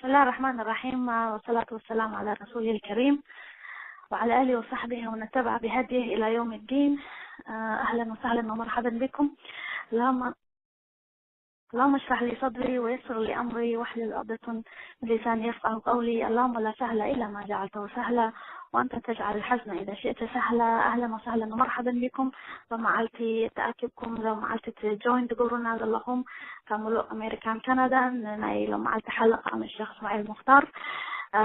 بسم الله الرحمن الرحيم، والصلاة والسلام على رسوله الكريم وعلى آله وصحبه ومن اتبع بهديه إلى يوم الدين. آه، أهلًا وسهلًا ومرحبا بكم. اللهم اللهم اشرح لي صدري ويسر لي أمري واحلل عقدة من لساني يفقه قولي. اللهم لا سهل إلا ما جعلته سهلا وأنت تجعل الحزن إذا شئت سهلا. أهلًا وسهلًا ومرحبا بكم. ሎመዓልቲ ተኣኪብኩም ሎመዓልቲ እቲ ጆይን ትገብሩና ዘለኹም ካብ ሙሉእ ኣሜሪካን ካናዳን ናይ ሎመዓልቲ ሓለቃ ምስ ሸኽ እስማዒል ሙኽታር፣ አ፣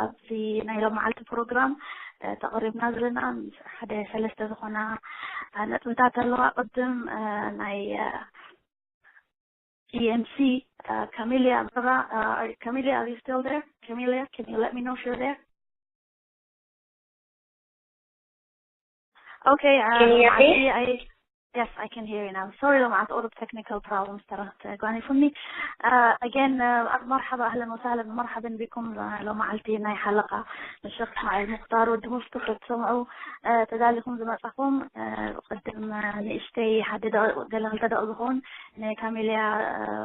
ኣብዚ ናይ ሎመዓልቲ ፕሮግራም፣ አ፣ ተቐሪብና ዘለና ሓደ ሰለስተ ዝኾና፣ አ፣ ነጥብታት ኣለዋ። ቅድም፣ አ፣ ናይ፣ አ፣ E M C, uh, Camelia Abdurra-, uh, are, Camelia, are you still there? Camelia, can you let me know if you're there? Okay, uh, Can you hear me? I, I, yes, I can hear you now. Sorry, لما عاد أوروب technical problems ترى تقاني فمي. Uh, again, uh, مرحبا، أهلًا وسهلًا، مرحبا بكم. لما عالتي ناي حلقة الشيخ إسماعيل مختار والدموع تخرج سمعوا. Uh, تدالكم زي ما تقوم. Uh, قدم، uh، نشتي حدد قال لهم تدعو زخون. ناي كاميليا،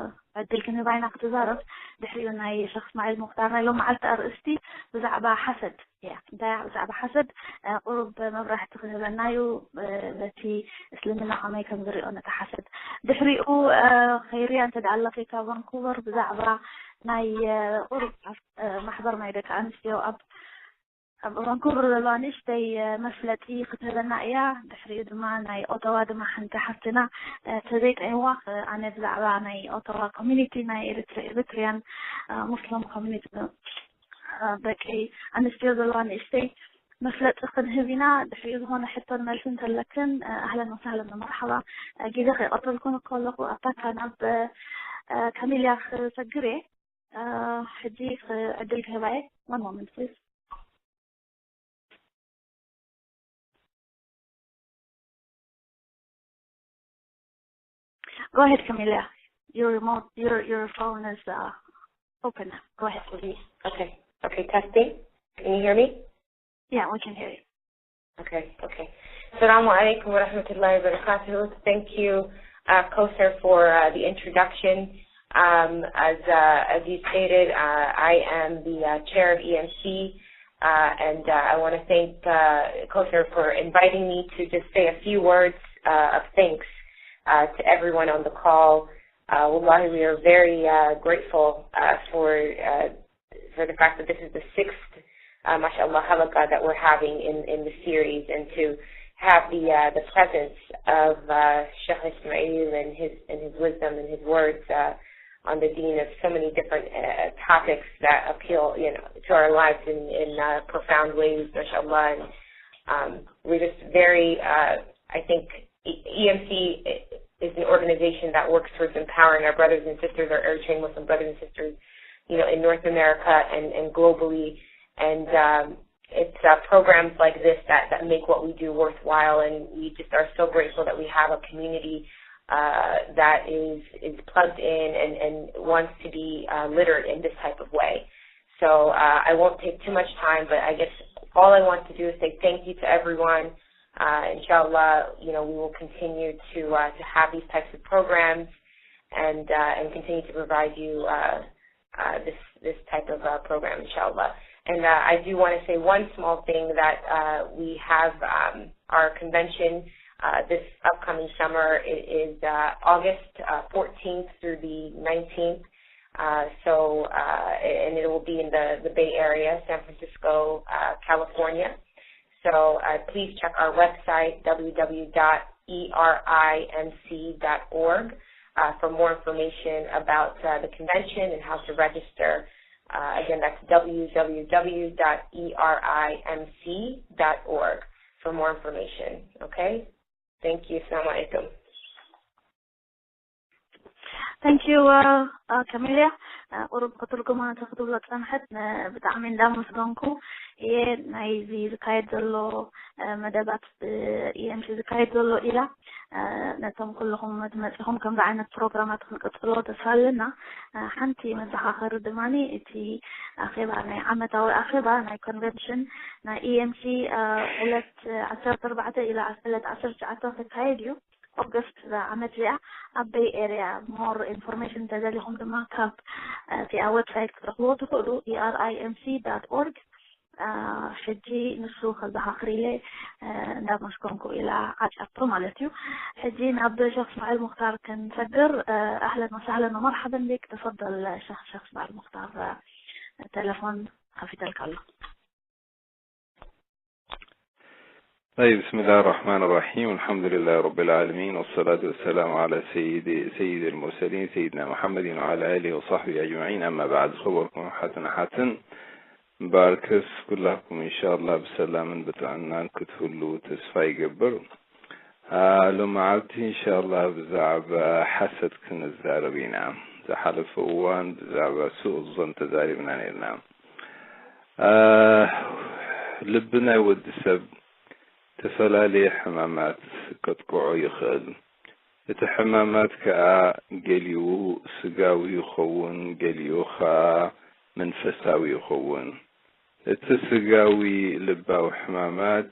uh، ዕድል ክንህባ ኢና ክትዛረብ። ድሕሪኡ ናይ ሸኽ እስማዒል ሙኽታር ናይ ሎመዓልቲ ኣርእስቲ ብዛዕባ ሓሰድ እያ። እንታይ እያ ብዛዕባ ሓሰድ? እ፣ ቁሩብ መብራህቲ ክህበና እዩ፣ እ፣ በቲ እስልምና ከመይ ከም ዝሪኦ ነቲ ሓሰድ። ድሕሪኡ፣ እ፣ ኸይርያ እንተ ደኣ ኣለኺ ካብ ቫንኩቨር ብዛዕባ ናይ፣ እ፣ ቁሩብ፣ እ፣ ማሕበር ናይ ደቂ ኣንስትዮ ኣብ ኣብ ቫንኩቨር ዘለዋ ንእሽተይ፣ እ፣ መፍለጢ ክትህበና እያ። ድሕሪኡ ድማ ናይ ኦታዋ ድማ ሓንቲ ሓፍትና፣ እ፣ ተዘይጠይዋ፣ እ፣ ኣነ ብዛዕባ ናይ ኦታዋ ኮሚኒቲ ናይ ኤሪትሪ-፣ ኤሪትሪያን፣ እ፣ ሙስሊም ኮሚኒቲ፣ እ፣ ደቂ ኣንስትዮ ዘለዋ ንእሽተይ መፍለጢ ክንህብ ኢና። ድሕሪኡ ዝኾነ ሕቶን መልሲ እንተለክን፣ እ፣ ኣህለን ወሳህለን ወመርሓባ። እ፣ ግዜ ከይቐተልኩን ከለኹ ኣብታ ካብ ናብ፣ እ፣ ካሚልያ ክሰግር እየ። እ፣ ሕጂ ክ-፣ ዕድል ክህባ እየ። One moment, please. Go ahead, Camelia. Your remote, your, your phone is, uh, open. Go ahead. Okay. Okay. Testing. Can you hear me? Yeah, we can hear you. Okay. Okay. Assalamu alaikum wa rahmatullahi wa barakatuh. Thank you, uh, Kosar, for, uh, the introduction. Um, as, uh, as you stated, uh, I am the, uh, chair of E M C, uh, and, uh, I wanna thank, uh, Kosar for inviting me to just say a few words, uh, of thanks, uh, to everyone on the call. Uh, wallahi, we are very, uh, grateful, uh, for, uh, for the fact that this is the sixth, uh, mashallah, halaqa that we're having in, in the series, and to have the, uh, the presence of, uh, Sheikh Ismail and his, and his wisdom and his words, uh, on the deen of so many different, uh, topics that appeal, you know, to our lives in, in, uh, profound ways, mashallah. And, um, we're just very, uh, I think, E-, E M C is an organization that works towards empowering our brothers and sisters, our Eritrean Muslim brothers and sisters, you know, in North America and, and globally. And, um, it's, uh, programs like this that, that make what we do worthwhile, and we just are so grateful that we have a community, uh, that is, is plugged in and, and wants to be, uh, literate in this type of way. So, uh, I won't take too much time, but I guess all I want to do is say thank you to everyone. Uh, inshallah, you know, we will continue to, uh, to have these types of programs and, uh, and continue to provide you, uh, uh, this, this type of, uh, program, inshallah. And, uh, I do wanna say one small thing that, uh, we have, um, our convention, uh, this upcoming summer. It is, uh, August, uh, fourteenth through the nineteenth. Uh, so, uh, and it will be in the, the Bay Area, San Francisco, uh, California. So, uh, please check our website, W W W dot E R I M C dot org, uh, for more information about, uh, the convention and how to register. Uh, again, that's W W W dot E R I M C dot org for more information. Okay? Thank you. Assalamu alaikum. Thank you, uh, uh, Camelia. Uh, ቁሩብ ክትርጉማ ነቲ ክትብሎ ጸንሐት፣ ነ-፣ ብጣዕሚ እንዳመስገንኩ እየ። ናይዚ ዝካየድ ዘሎ፣ uh፣ መደባት ብ-፣ E M C ዝካየድ ዘሎ ኢላ፣ uh፣ ነቶም ኩልኹም መጽኹም ከምዚ ዓይነት ፕሮግራማት ክንቅጽሎ ተስፋ ኣለና። Uh፣ ሓንቲ መዘኻኸሪ ድማኒ፣ እቲ ኣኼባ፣ ናይ ዓመታዊ ኣኼባ ናይ ኮንቨንሽን ናይ E M C፣ uh፣ ዕለት ዓሰርተ ኣርባዕተ ኢላ ዕለት ዓሰርተ ትሽዓተ ክካየድ እዩ። ኦገስት እዛ ዓመት እዚኣ ኣብ ቤይ ኤርያ። ሞር ኢንፎርሜሽን እንተደሊኹም ድማ ካብ እቲኣ ዌብሳይት ክትረኽብዎ ትኽእሉ፣ E R I M C dot org። ሕጂ ንሱ ከዘኻኽር ኢለ እንዳመስገንኩ ኢላ ዓጻቶ ማለት እዩ። ሕጂ ናብ ሸኽ እስማዒል ሙኽታር ክንሰግር። ኣህለን ወሳህለን ወመርሓበን ቢክ። ተፈደል ሸኽ ሸኽ እስማዒል ሙኽታር፣ ተለፎን ከፊተልካ ኣሎ። طيب، بسم الله الرحمن الرحيم. الحمد لله رب العالمين، والصلاة والسلام على سيد سيد المرسلين سيدنا محمد وعلى آله وصحبه أجمعين. أما بعد، خبركم حتن حتن مباركس كلكم إن شاء الله بسلام بتعنا كتفلو تسفاي قبر. ሎማዓልቲ እንሻላ ብዛዕባ ሓሰድ ክንዛረብ ኢና። ዝሓለፈ እዋን ብዛዕባ ሱእ ዞን ተዛሪብና ነርና። ልቢ ናይ ወዲ ሰብ ተፈላለየ ሕማማት ከጥቅዖ ይኽእል። እቲ ሕማማት ከኣ ገሊኡ ስጋዊ ይኸውን፣ ገሊኡ ከኣ መንፈሳዊ ይኸውን። እቲ ስጋዊ ልባዊ ሕማማት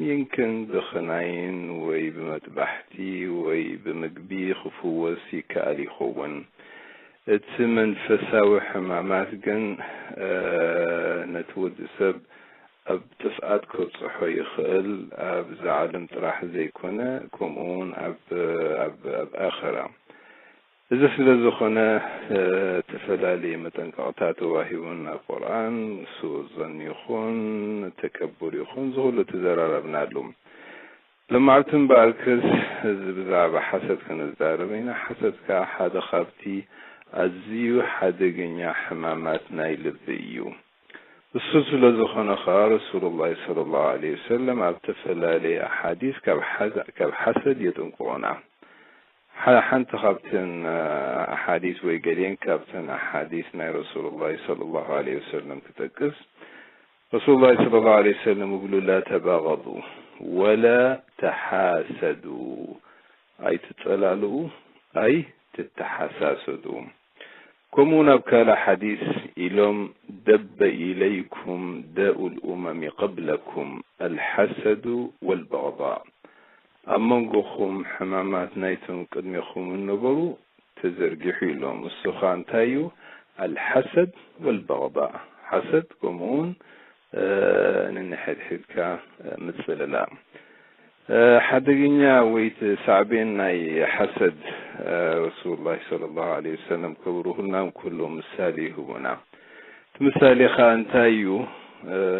ይንክን ብኽናይን ወይ ብመጥባሕቲ ወይ ብምግቢ ክፍወስ ይከኣል ይኸውን። እቲ መንፈሳዊ ሕማማት ግን ነቲ ወዲ ሰብ ኣብ ጥፍኣት ከብጽሖ ይኽእል፣ ኣብዛ ዓለም ጥራሕ ዘይኮነ፣ ከምኡ እውን ኣብ ኣብ ኣብ ኣኸራ። እዚ ስለ ዝኾነ፣ እተፈላለየ መጠንቀቕታ ተዋሂቡን ኣብ ቁርኣን፣ ሱእ ዞን ይኹን ተከቡር ይኹን፣ እዚ ኩሉ ተዘራረብናሉ። ሎማዕልቲ እምበኣርከስ፣ እዚ ብዛዕባ ሓሰድ ክንዛረብ ኢና። ሓሰድ ከኣ ሓደ ካብቲ ኣዝዩ ሓደገኛ ሕማማት ናይ ልቢ እዩ። እሱ ስለ ዝኾነ ኸኣ ረሱሉላህ ሰለላሁ ዐለይሂ ወሰለም ኣብ ተፈላለየ ኣሓዲስ ካብ ሓሰ-፣ ካብ ሓሰድ የጥንቅቑና። ሓ-፣ ሓንቲ ካብተን ኣሓዲስ ወይ ገሊአን ካብተን ኣሓዲስ ናይ ረሱሉላህ ሰለላሁ ዐለይሂ ወሰለም ክጠቅስ፣ ረሱሉላህ ሰለላሁ ዐለይሂ ወሰለም ይብሉ፣ ላ ተባገዱ ወላ ተሓሰዱ፣ ኣይትጸላልኡ፣ ኣይትተሓሳሰዱ። ከምኡ እውን ኣብ ካልእ ሓዲስ ኢሎም፣ ደበ ኢለይኩም ዳኡ ልኡመሚ ቀብለኩም ኣልሓሰዱ ወልበغضاء፣ ኣብ መንጎኹም ሕማማት ናይቶም ቅድሜኹም እነበሩ ተዘርጊሑ ኢሎም። እሱ ኸኣ እንታይ እዩ? ኣልሓሰድ ወልበغضاء፣ ሓሰድ ከምኡ እውን ንንሕድሕድካ ምጽልላእ። ሓደገኛ ወይ እቲ ሳዕቤን ናይ ሓሰድ ረሱሉላህ ሰለላሁ ዐለይሂ ወሰለም ከብርሁልና እንከሎ ምሳሌ ይህቡና። እቲ ምሳሌ ኸኣ እንታይ እዩ?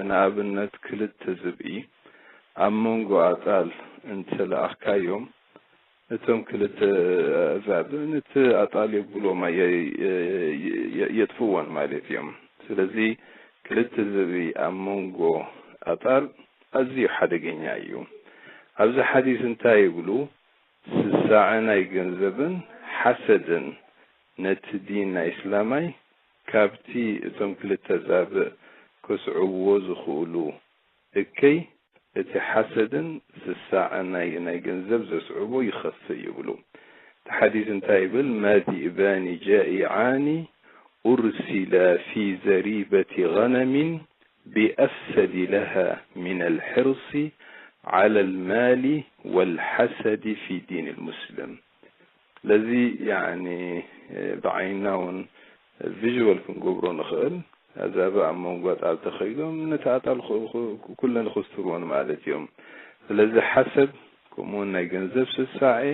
ንኣብነት ክልተ ዝብኢ ኣብ መንጎ ኣጣል እንተለኣኽካዮም፣ እቶም ክልተ ኣዛብእ ነቲ ኣጣል የብልዎም፣ ኣየ-፣ የ-፣ የ-፣ የጥፍዎን ማለት እዮም። ስለዚ ክልተ ዝብኢ ኣብ መንጎ ኣጣል ኣዝዩ ሓደገኛ እዩ። ኣብዚ ሓዲስ እንታይ ይብሉ? ስሳዐ ናይ ገንዘብን ሓሰድን ነቲ ዲን ናይ እስላማይ ካብቲ እቶም ክልተ ኣዛብእ ከስዕብዎ ዝኽእሉ እከይ እቲ ሓሰድን ስሳዐን ናይ፣ ናይ ገንዘብ ዘስዕቦ ይኸፍእ ይብሉ። እቲ ሓዲስ እንታይ ይብል? ما ذئبان جائعان أرسلا في زريبة غنم بأفسد لها من الحرص على المال والحسد في دين المسلم. ስለዚ ያኒ ብዓይንና እውን ቪዥዋል ክንገብሮ ንኽእል። ኣዛብእ ኣብ መንጎ ኣጣል ተኸይዶም ነቲ ኣጣል ኩለን ይኹስትርዎን ማለት እዮም። ስለዚ ሓሰድ ከምኡውን ናይ ገንዘብ ስሳዔ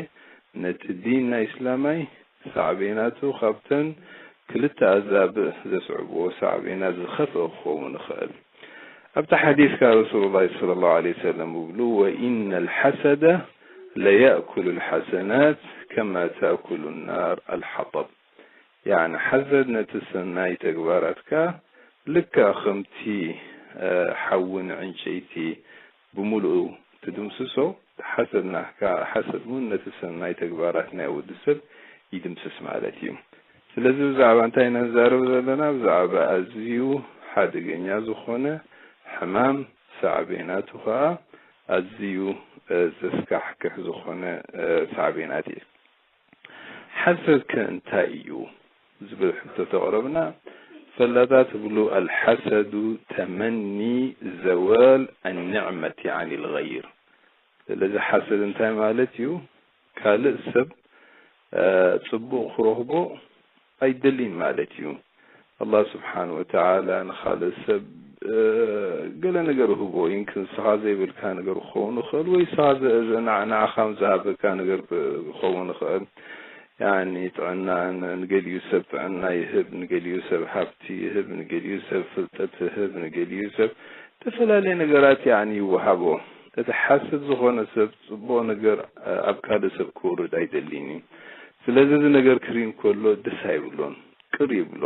ነቲ ዲን ናይ እስላማይ ሳዕቤናቱ ካብተን ክልተ ኣዛብእ ዘስዕብዎ ሳዕቤናት ዝኸፍአ ክኸውን ይኽእል። ኣብቲ ሓዲስ ከኣ ረሱሉላህ ሰለላሁ ዐለይሂ ወሰለም ይብሉ፣ وإن الحسد ليأكل الحسنات كما تأكل النار الحطب። ያኒ ሓሰድ ነቲ ሰናይ ተግባራትካ ልክዕ ከምቲ ሓዊ ንዕንጨይቲ ብምሉኡ ትድምስሶ፣ ሓሰድ ናትካ፣ ሓሰድ እውን ነቲ ሰናይ ተግባራት ናይ ወዲ ሰብ ይድምስስ ማለት እዩ። ስለዚ ብዛዕባ እንታይ ኢና ንዛረብ ዘለና? ብዛዕባ ኣዝዩ ሓደገኛ ዝኾነ ሕማም ሳዕቤናቱ ኸኣ ኣዝዩ ዘስካሕክሕ ዝኾነ ሳዕቤናት እዩ። ሓሰድ ከ እንታይ እዩ ዝብል ሕቶ ተቕረብና፣ ፈላጣት ትብሉ፣ الحسد تمني زوال النعمة عن الغير። ስለዚ ሓሰድ እንታይ ማለት እዩ? ካልእ ሰብ ጽቡቕ ክረኽቦ ኣይደልን ማለት እዩ። ኣላህ ስብሓን ወተዓላ ንኻልእ ሰብ ገለ ነገር ህቦ፣ ይንክ ንስኻ ዘይብልካ ነገር ክኸውን ይኽእል፣ ወይ ንስኻ ንዓኻ ዝሃበካ ነገር ክኸውን ይኽእል። ያኒ ጥዕና፣ ንገሊኡ ሰብ ጥዕና ይህብ፣ ንገሊኡ ሰብ ሃብቲ ይህብ፣ ንገሊኡ ሰብ ፍልጠት ይህብ፣ ንገሊኡ ሰብ ዝተፈላለየ ነገራት ያኒ ይወሃቦ። እቲ ሓሰድ ዝኾነ ሰብ ጽቡቕ ነገር ኣብ ካልእ ሰብ ክውርድ ኣይደልን እዩ። ስለዚ እዚ ነገር ክርኢ እንከሎ ደስ ኣይብሎን፣ ቅር ይብሎ።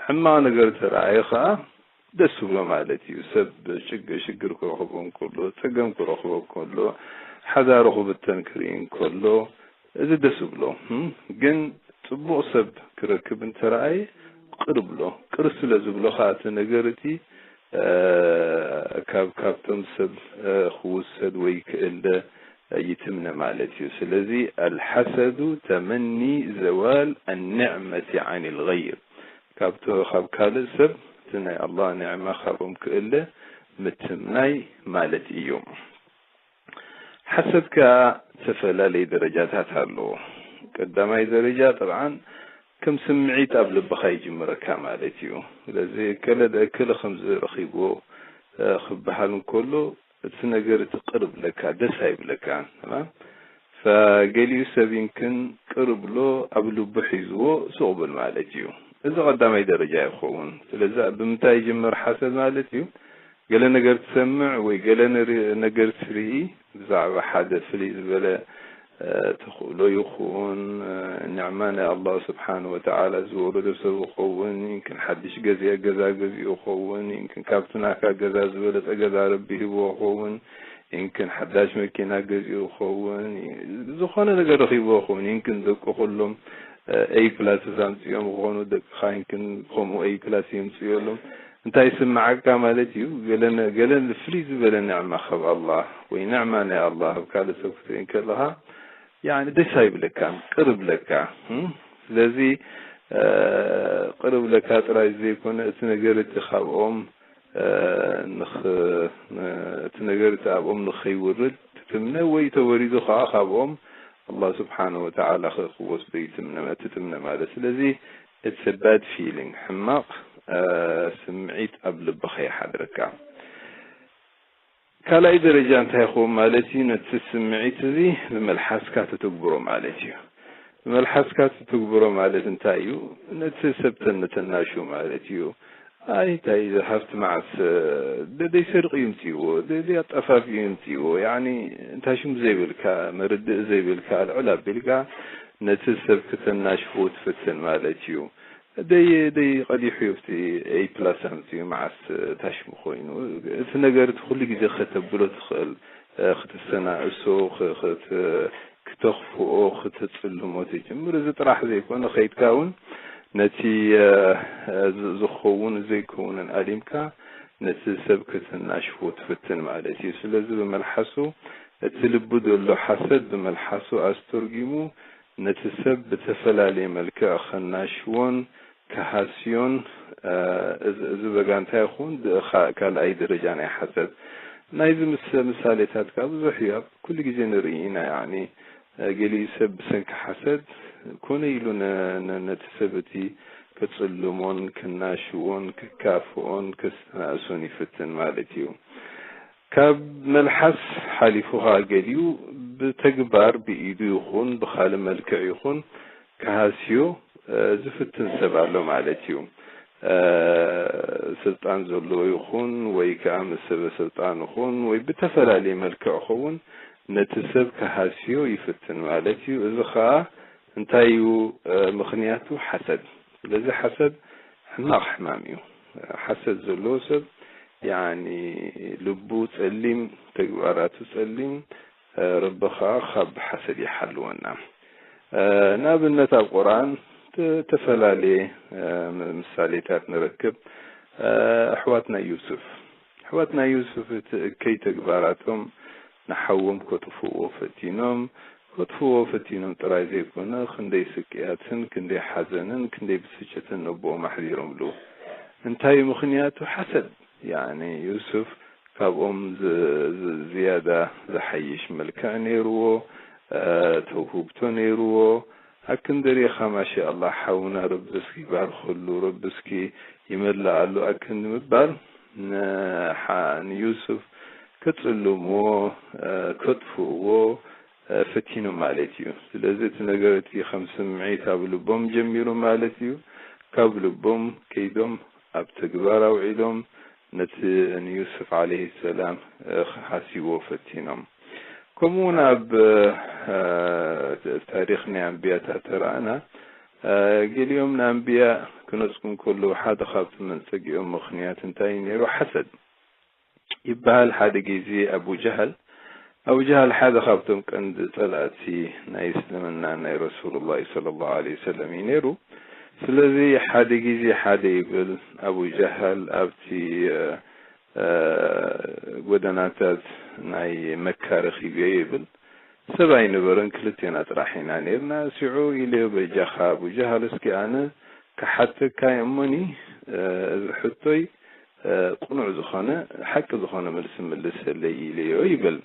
ሕማቕ ነገር ተረኣየ ኸኣ ደስ ይብሎ ማለት እዩ። ሰብ ሽግር ክረኽቦ እንከሎ፣ ጸገም ክረኽቦ እንከሎ፣ ሓዳሩ ክብተን ክርኢ እንከሎ፣ እዚ ደስ ይብሎ። ግን ጽቡቕ ሰብ ክረክብ እንተረኣየ ቅር ብሎ። ቅር ስለ ዝብሎ ኸኣ እቲ ነገር እቲ ካብ ካብቶም ሰብ ክውሰድ ወይ ክእለ ይትምነ ማለት እዩ። ስለዚ ኣልሓሰዱ ተመኒ ዘዋል ኣንዕመቲ ዓን ልገይር፣ ካብቶ ካብ ካልእ ሰብ እቲ ናይ ኣላህ ኒዕማ ካብኦም ክእለ ምትምናይ ማለት እዩ። ሓሰድ ከኣ ዝተፈላለየ ደረጃታት ኣለዎ። ቀዳማይ ደረጃ ጠብዓን ከም ስምዒት ኣብ ልብኻ ይጅምረካ ማለት እዩ። ስለዚ እከለ እከለ ከምዚ ረኺብዎ ክበሃል እንከሎ እቲ ነገር እቲ ቅር ብለካ ደስ ኣይብለካን። ፈገሊኡ ሰብ ይንክን ቅር ብሎ ኣብ ልቡ ሒዝዎ ሱቕ ብል ማለት እዩ። እዚ ቀዳማይ ደረጃ ይኸውን። ስለዚ ብምንታይ ይጅምር ሓሰድ ማለት እዩ? ገለ ነገር ትሰምዕ ወይ ገለ ነገር ትርኢ ብዛዕባ ሓደ ፍልይ ዝበለ ተኽእሎ ይኹን ንዕማ ናይ ኣላህ ስብሓን ወተዓላ ዝወረዶ ሰብ ይኸውን፣ ይንክን ሓድሽ ገዚአ ገዛ ገዚኡ ይኸውን፣ ይንክን ካብቲ ናካ ገዛ ዝበለጸ ገዛ ረቢ ሂቦ ይኸውን፣ ይንክን ሓዳሽ መኪና ገዚኡ ይኸውን፣ ዝኾነ ነገር ረኺቦ ይኸውን፣ ይንክን ደቁ ኩሎም ኤይ ፕላስ ኣምጽኦም ይኾኑ፣ ደቅኻ ይንክን ከምኡ ኤይ ፕላስ የምጽእሎም። እንታይ ይስምዓካ ማለት እዩ? ገለ ፍልይ ዝበለ ንዕማ ካብ ኣላህ ወይ ንዕማ ናይ ኣላህ ኣብ ካልእ ሰብ ክትርኢ ከለኻ ያኒ ደስ ኣይብለካን፣ ቅር ብለካ። ስለዚ ቅር ብለካ ጥራይ ዘይኮነ እቲ ነገር እቲ ካብኦም እቲ ነገር እቲ ኣብኦም ንኸይውርድ ትትምነ ወይ ተወሪዱ ከዓ ካብኦም ኣላህ ስብሓነ ወተዓላ ክወስዶ ይትምነ ትትምነ ማለት። ስለዚ it's a bad feeling፣ ሕማቕ ስምዒት ኣብ ልብኻ ይሓድረካ። ካልኣይ ደረጃ እንታይ ይኸውን ማለት እዩ? ነቲ ስምዒት እዚ ብመልሓስካ ትትግብሮ ማለት እዩ። ብመልሓስካ ትትግብሮ ማለት እንታይ እዩ? ነቲ ሰብ ተንተናሹ ማለት እዩ። ኣይ እንታይ እዚ ሃብቲ መዓስ ደደይ ሰርቂ ይምፅእዎ፣ ደደይ ኣጠፋፊ ይምፅእዎ፣ ያኒ እንታይ ሽም ዘይብልካ፣ መርድእ ዘይብልካ፣ ልዕል ኣቢልካ ነቲ ሰብ ክተናሽፎ ትፍትን ማለት እዩ። ደይ ደይ ቀዲሑ እዩ ኣብቲ ኤይ ፕላስ ኣምፅኡ መዓስ ታሽሙ ኮይኑ። እቲ ነገር እቲ ኩሉ ግዜ ከተብሎ ትኽእል፣ ክትሰናእሶ፣ ክተኽፍኦ፣ ክትፅልሞ ትጅምር። እዚ ጥራሕ ዘይኮነ ከይድካ እውን ነቲ ዝኸውን ዘይከውንን ኣሊምካ ነቲ ሰብ ክትናሽፎ ትፍትን ማለት እዩ። ስለዚ ብመልሓሱ እቲ ልቡ ዘሎ ሓሰድ ብመልሓሱ ኣስተርጊሙ ነቲ ሰብ ብተፈላለየ መልክዕ ከናሽዎን ክሃስዮን፣ እዚ በጋ እንታይ ይኸውን? ካልኣይ ደረጃ ናይ ሓሰድ። ናይዚ ምስ ምሳሌታት ከዓ ብዙሕ እዩ፣ ኣብ ኩሉ ግዜ ንርኢ ኢና። ያኒ ገሊኡ ሰብ ብሰንኪ ሓሰድ ኮነ ኢሉ ነቲ ሰብ እቲ ክጽልሞን ክናሽዎን ክካፍኦን ክስተናእሶን ይፍትን ማለት እዩ። ካብ መልሓስ ሓሊፉ ኸዓ ገሊኡ ብተግባር ብኢዱ ይኹን ብኻልእ መልክዕ ይኹን ክሃስዮ ዝፍትን ሰብ ኣሎ ማለት እዩ። ስልጣን ዘለዎ ይኹን ወይ ከዓ ምስ ሰበ ስልጣን ይኹን ወይ ብተፈላለየ መልክዕ ኸውን ነቲ ሰብ ክሃስዮ ይፍትን ማለት እዩ። እዚ ኸዓ እንታይ እዩ ምኽንያቱ? ሓሰድ። ስለዚ ሓሰድ ሕማቕ ሕማም እዩ። ሓሰድ ዘለዎ ሰብ ያኒ ልቡ ጸሊም፣ ተግባራቱ ጸሊም፣ ረቢ ኸዓ ካብ ሓሰድ ይሓልወና። ንኣብነት ኣብ ቁርኣን ዝተፈላለየ ምሳሌታት ንረክብ። ኣሕዋት ናይ ዩሱፍ ኣሕዋት ናይ ዩሱፍ እቲ እከይ ተግባራቶም ንሓዎም ከጥፍእዎ ፈቲኖም። ከጥፍእዎ ፈቲኖም ጥራይ ዘይኮነ ክንደይ ስቅያትን ክንደይ ሓዘንን ክንደይ ብስጭትን ነቦኦም ኣሕዲሮምሉ። እንታይ ምኽንያቱ? ሓሰድ። ያኒ ዩሱፍ ካብኦም ዝያዳ ዝሓይሽ መልክዕ ነይርዎ። እ፣ ተውህብቶ ነይርዎ። ኣክንዲ ርኢኻ ማሻ ኣላህ ሓውና ረቢ እስኪ ይባርኸሉ፣ ረቢ እስኪ ይመልኣሉ ኣክንዲ ምባል ንሓ-፣ ንዩሱፍ ከጽልምዎ፣ እ፣ ከጥፍእዎ፣ እ፣ ፈቲኖም ማለት እዩ። ስለዚ እቲ ነገር እቲ ከም ስምዒት ኣብ ልቦም ጀሚሩ ማለት እዩ። ካብ ልቦም ከይዶም ኣብ ተግባር ኣውዒሎም ነቲ ንዩሱፍ ዓለይሂ ሰላም፣ እ፣ ክሓስይዎ ፈቲኖም። ከምኡ እውን ኣብ፣ እ፣ ታሪኽ ናይ ኣንብያታት ተረኣና፣ እ፣ ገሊኦም ንኣንብያ ክነጽጉ እንከለዉ ሓደ ካብቲ መንጸጊኦም ምኽንያት እንታይ እዩ ነይሩ? ሓሰድ። ይበሃል። ሓደ ግዜ ኣቡ ጀሃል፣ ኣቡ ጀሃል ሓደ ካብቶም ቀንዲ ጸላእቲ ናይ እስልምና ናይ ረሱሉላህ ሰለላሁ ዐለይሂ ወሰለም እዩ ነይሩ። ስለዚ ሓደ ግዜ ሓደ ይብል ኣቡ ጀሃል ኣብቲ፣ እ፣ እ፣ ጎደናታት ናይ መካ ረኺበዮ ይብል። ሰብ ኣይነበረን፣ ክልቴና ጥራሕ ኢና ነይርና። ሲዑ ኢለዮ በጃኻ ኣቡ ጀሃል እስኪ ኣነ ክሓተካ እየ እሞኒ፣ እ፣ እዚ ሕቶይ እ፣ ቅኑዕ ዝኾነ፣ ሓቂ ዝኾነ መልሲ ምልሰለይ ኢለዮ ይብል።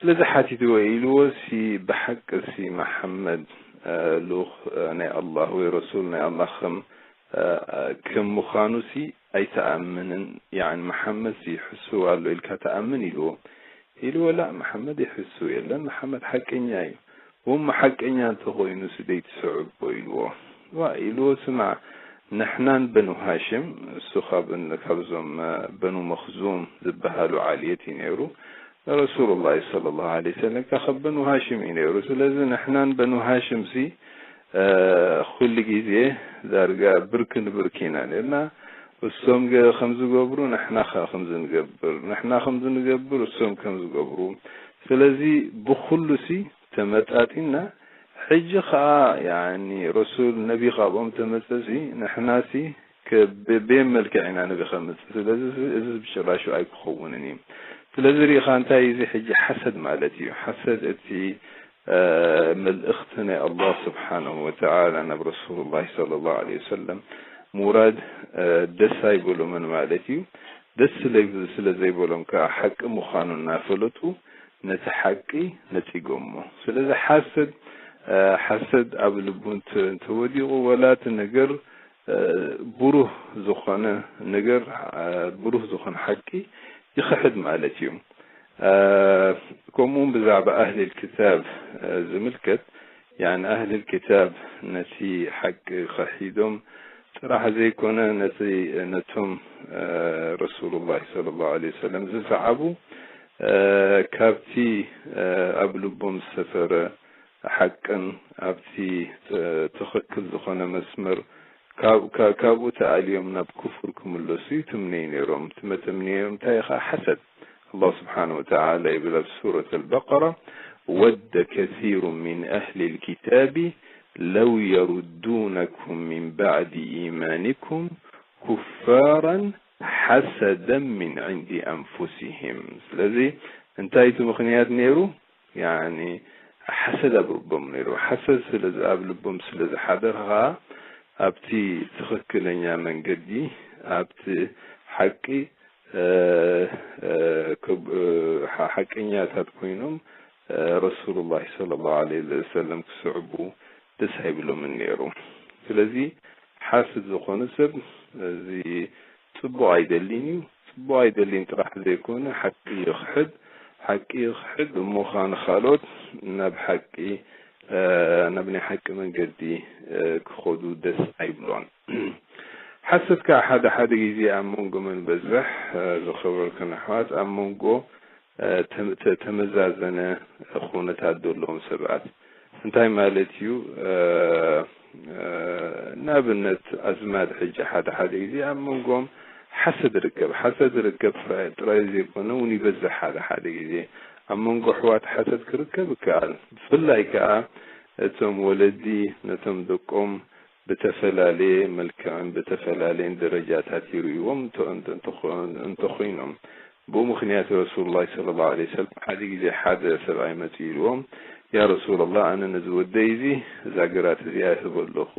ስለዚ ሓቲትዎ ኢልዎ ሲ፣ ብሓቂ ሲ መሓመድ፣ እ፣ ልኡኽ፣ እ፣ ናይ ኣላህ ወይ ረሱል ናይ ኣላህ ከም፣ እ፣ ከም ምዃኑ ሲ ኣይትኣምንን፣ ያዕኒ መሓመድ ሲ ይሕስው ኣሎ ኢልካ ትኣምን ኢልዎ። ኢልዎ ላ መሓመድ ይሕስው የለን፣ መሓመድ ሓቀኛ እዩ። እሞ ሓቀኛ እንተኾይኑ ስደይ ትስዕቦ ኢልዎ። ዋ ኢልዎ፣ ስማዕ ንሕናን በኑ ሃሽም፣ እሱ ካብ፣ ካብዞም፣ እ፣ በኑ መኽዙም ዝበሃሉ ዓልየት እዩ ነይሩ። ረሱሉላህ ሰለላሁ ዐለይሂ ወሰለም ከ ካብ በኑ ሃሽም እዩ ነይሩ። ስለዚ ንሕናን በኑ ሃሽም ሲ፣ እ፣ ኩሉ ግዜ ዳርጋ ብርክ ንብርክ ኢና ነርና። እሶም ገ-፣ ከም ዝገብሩ ንሕና ከ ከም ዝንገብር፣ ንሕና ከም ዝንገብር እሶም ከም ዝገብሩ። ስለዚ ብኹሉ ሲ ተመጣጢና፣ ሕጂ ኸኣ ያኒ ረሱል ነቢ ካብኦም ተመጸ ሲ ንሕና ሲ ከ-፣ ብ-፣ ብየን መልክዕ ኢና ነቢ ከምጽእ። ስለዚ እዚ ብጭራሹ ኣይክኸውንን እዩ። ስለዚ ርኢኻ እንታይ እዚ ሕጂ ሓሰድ ማለት እዩ። ሓሰድ እቲ፣ እ፣ መልእኽቲ ናይ ኣላህ ስብሓነሁ ወተዓላ ናብ ረሱሉላህ ሰለላሁ ዐለይሂ ወሰለም ምውራድ፣ እ፣ ደስ ኣይበሎምን ማለት እዩ። ደስ ስለ፣ ስለ ዘይበሎም ከኣ ሓቂ ምዃኑ እናፈለጡ ነቲ ሓቂ ነጺጎሞ። ስለዚ ሓሰድ፣ እ፣ ሓሰድ ኣብ ልቡ እንተ-፣ እንተወዲቑ ወላ እቲ ነገር፣ እ፣ ብሩህ ዝኾነ ነገር፣ እ፣ ብሩህ ዝኾነ ሓቂ ይኽሕድ ማለት እዩ። እ፣ ከምኡ እውን ብዛዕባ ኣህሊል ክታብ፣ እ፣ ዝምልከት፣ ያኒ ኣህሊል ክታብ ነቲ ሓቂ ኸሒዶም ጥራሕ ዘይኮነ፣ ነቲ፣ ነቶም፣ እ፣ ረሱሉላህ ሰለላሁ ዐለይሂ ወሰለም ዝሰዓቡ፣ እ፣ ካብቲ፣ እ፣ ኣብ ልቦም ዝሰፈረ ሓቅን ኣብቲ፣ እ፣ ትኽክል ዝኾነ መስመር ካብ-፣ ካ-፣ ካብኡ ተኣልዮም ናብ ኩፍር ክምለሱ ይትምነዩ ነይሮም። እቲ መተምንዮም እንታይ እዩ ኸዓ? ሓሰድ። ኣላህ ስብሓነሁ ወተዓላ ይብል ኣብ ሱረት ኣልበቀራ፣ "ወደ ከሲሩ ሚን ኣህሊል ኪታቢ ለው የሩዱነኩም ሚን ባዕዲ ኢማኒኩም ኩፋራን ሓሰደን ሚን ዕንዲ ኣንፉሲሂም።" ስለዚ እንታይ እቲ ምኽንያት ነይሩ? ያኒ ሓሰድ ኣብ ልቦም ነይሩ። ሓሰድ ስለ ዝ-፣ ኣብ ልቦም ስለ ዝሓደረ ኸዓ ኣብቲ ትኽክለኛ መንገዲ፣ ኣብቲ ሓቂ፣ እ፣ እ፣ ክብ-፣ እ፣ ሓ-፣ ሓቀኛታት ኮይኖም፣ እ፣ ረሱሉላህ ሰለላሁ ዐለይሂ ወሰለም ክስዕቡ ደስ ኣይብሎምን ነይሩ። ስለዚ ሓስድ ዝኾነ ሰብ እዚ ጽቡቕ ኣይደልን እዩ። ጽቡቕ ኣይደልን ጥራሕ ዘይኮነ፣ ሓቂ ይኽሕድ፣ ሓቂ ይኽሕድ እሞ ኸኣ ንኻልኦት ናብ ሓቂ፣ እ፣ ናብ ናይ ሓቂ መንገዲ፣ እ፣ ክኸዱ ደስ ኣይብሎን። ሓሰት ከኣ ሓደ ሓደ ግዜ ኣብ መንጎ መን በዝሕ፣ እ፣ ዝኸበርኩም ኣሕዋት፣ ኣብ መንጎ እ፣ ተ-፣ ተ-፣ ተመዛዘነ ኩነታት ዘለዎም ሰባት። እንታይ ማለት እዩ? እ፣ እ፣ ንኣብነት ኣዝማድ ሕጂ ሓደ ሓደ ግዜ ኣብ መንጎም ሓሰድ ይርከብ። ሓሰድ ይርከብ ጥራይ፣ ጥራይ ዘይኮነ እውን ይበዝሕ ሓደ ሓደ ግዜ። ኣብ መንጎ ኣሕዋት ሓሰድ ክርከብ ይከኣል። ብፍላይ ከኣ እቶም ወለዲ ነቶም ደቆም ብተፈላለየ መልክዕን ብተፈላለየን ደረጃታት ይርእይዎም እንተ-፣ እንተ-፣ እንተኾ-፣ እንተኾይኖም፣ ብኡ ምኽንያት ረሱሉላህ ሰለላሁ ዐለይሂ ወሰለም ሓደ ግዜ ሓደ ሰብኣይ መጺኡ ኢልዎም፣ "ያ ረሱላላህ፣ ኣነ ነዚ ወደይ እዚ እዛ ግራት እዚኣ ይህቦ ኣለኹ፣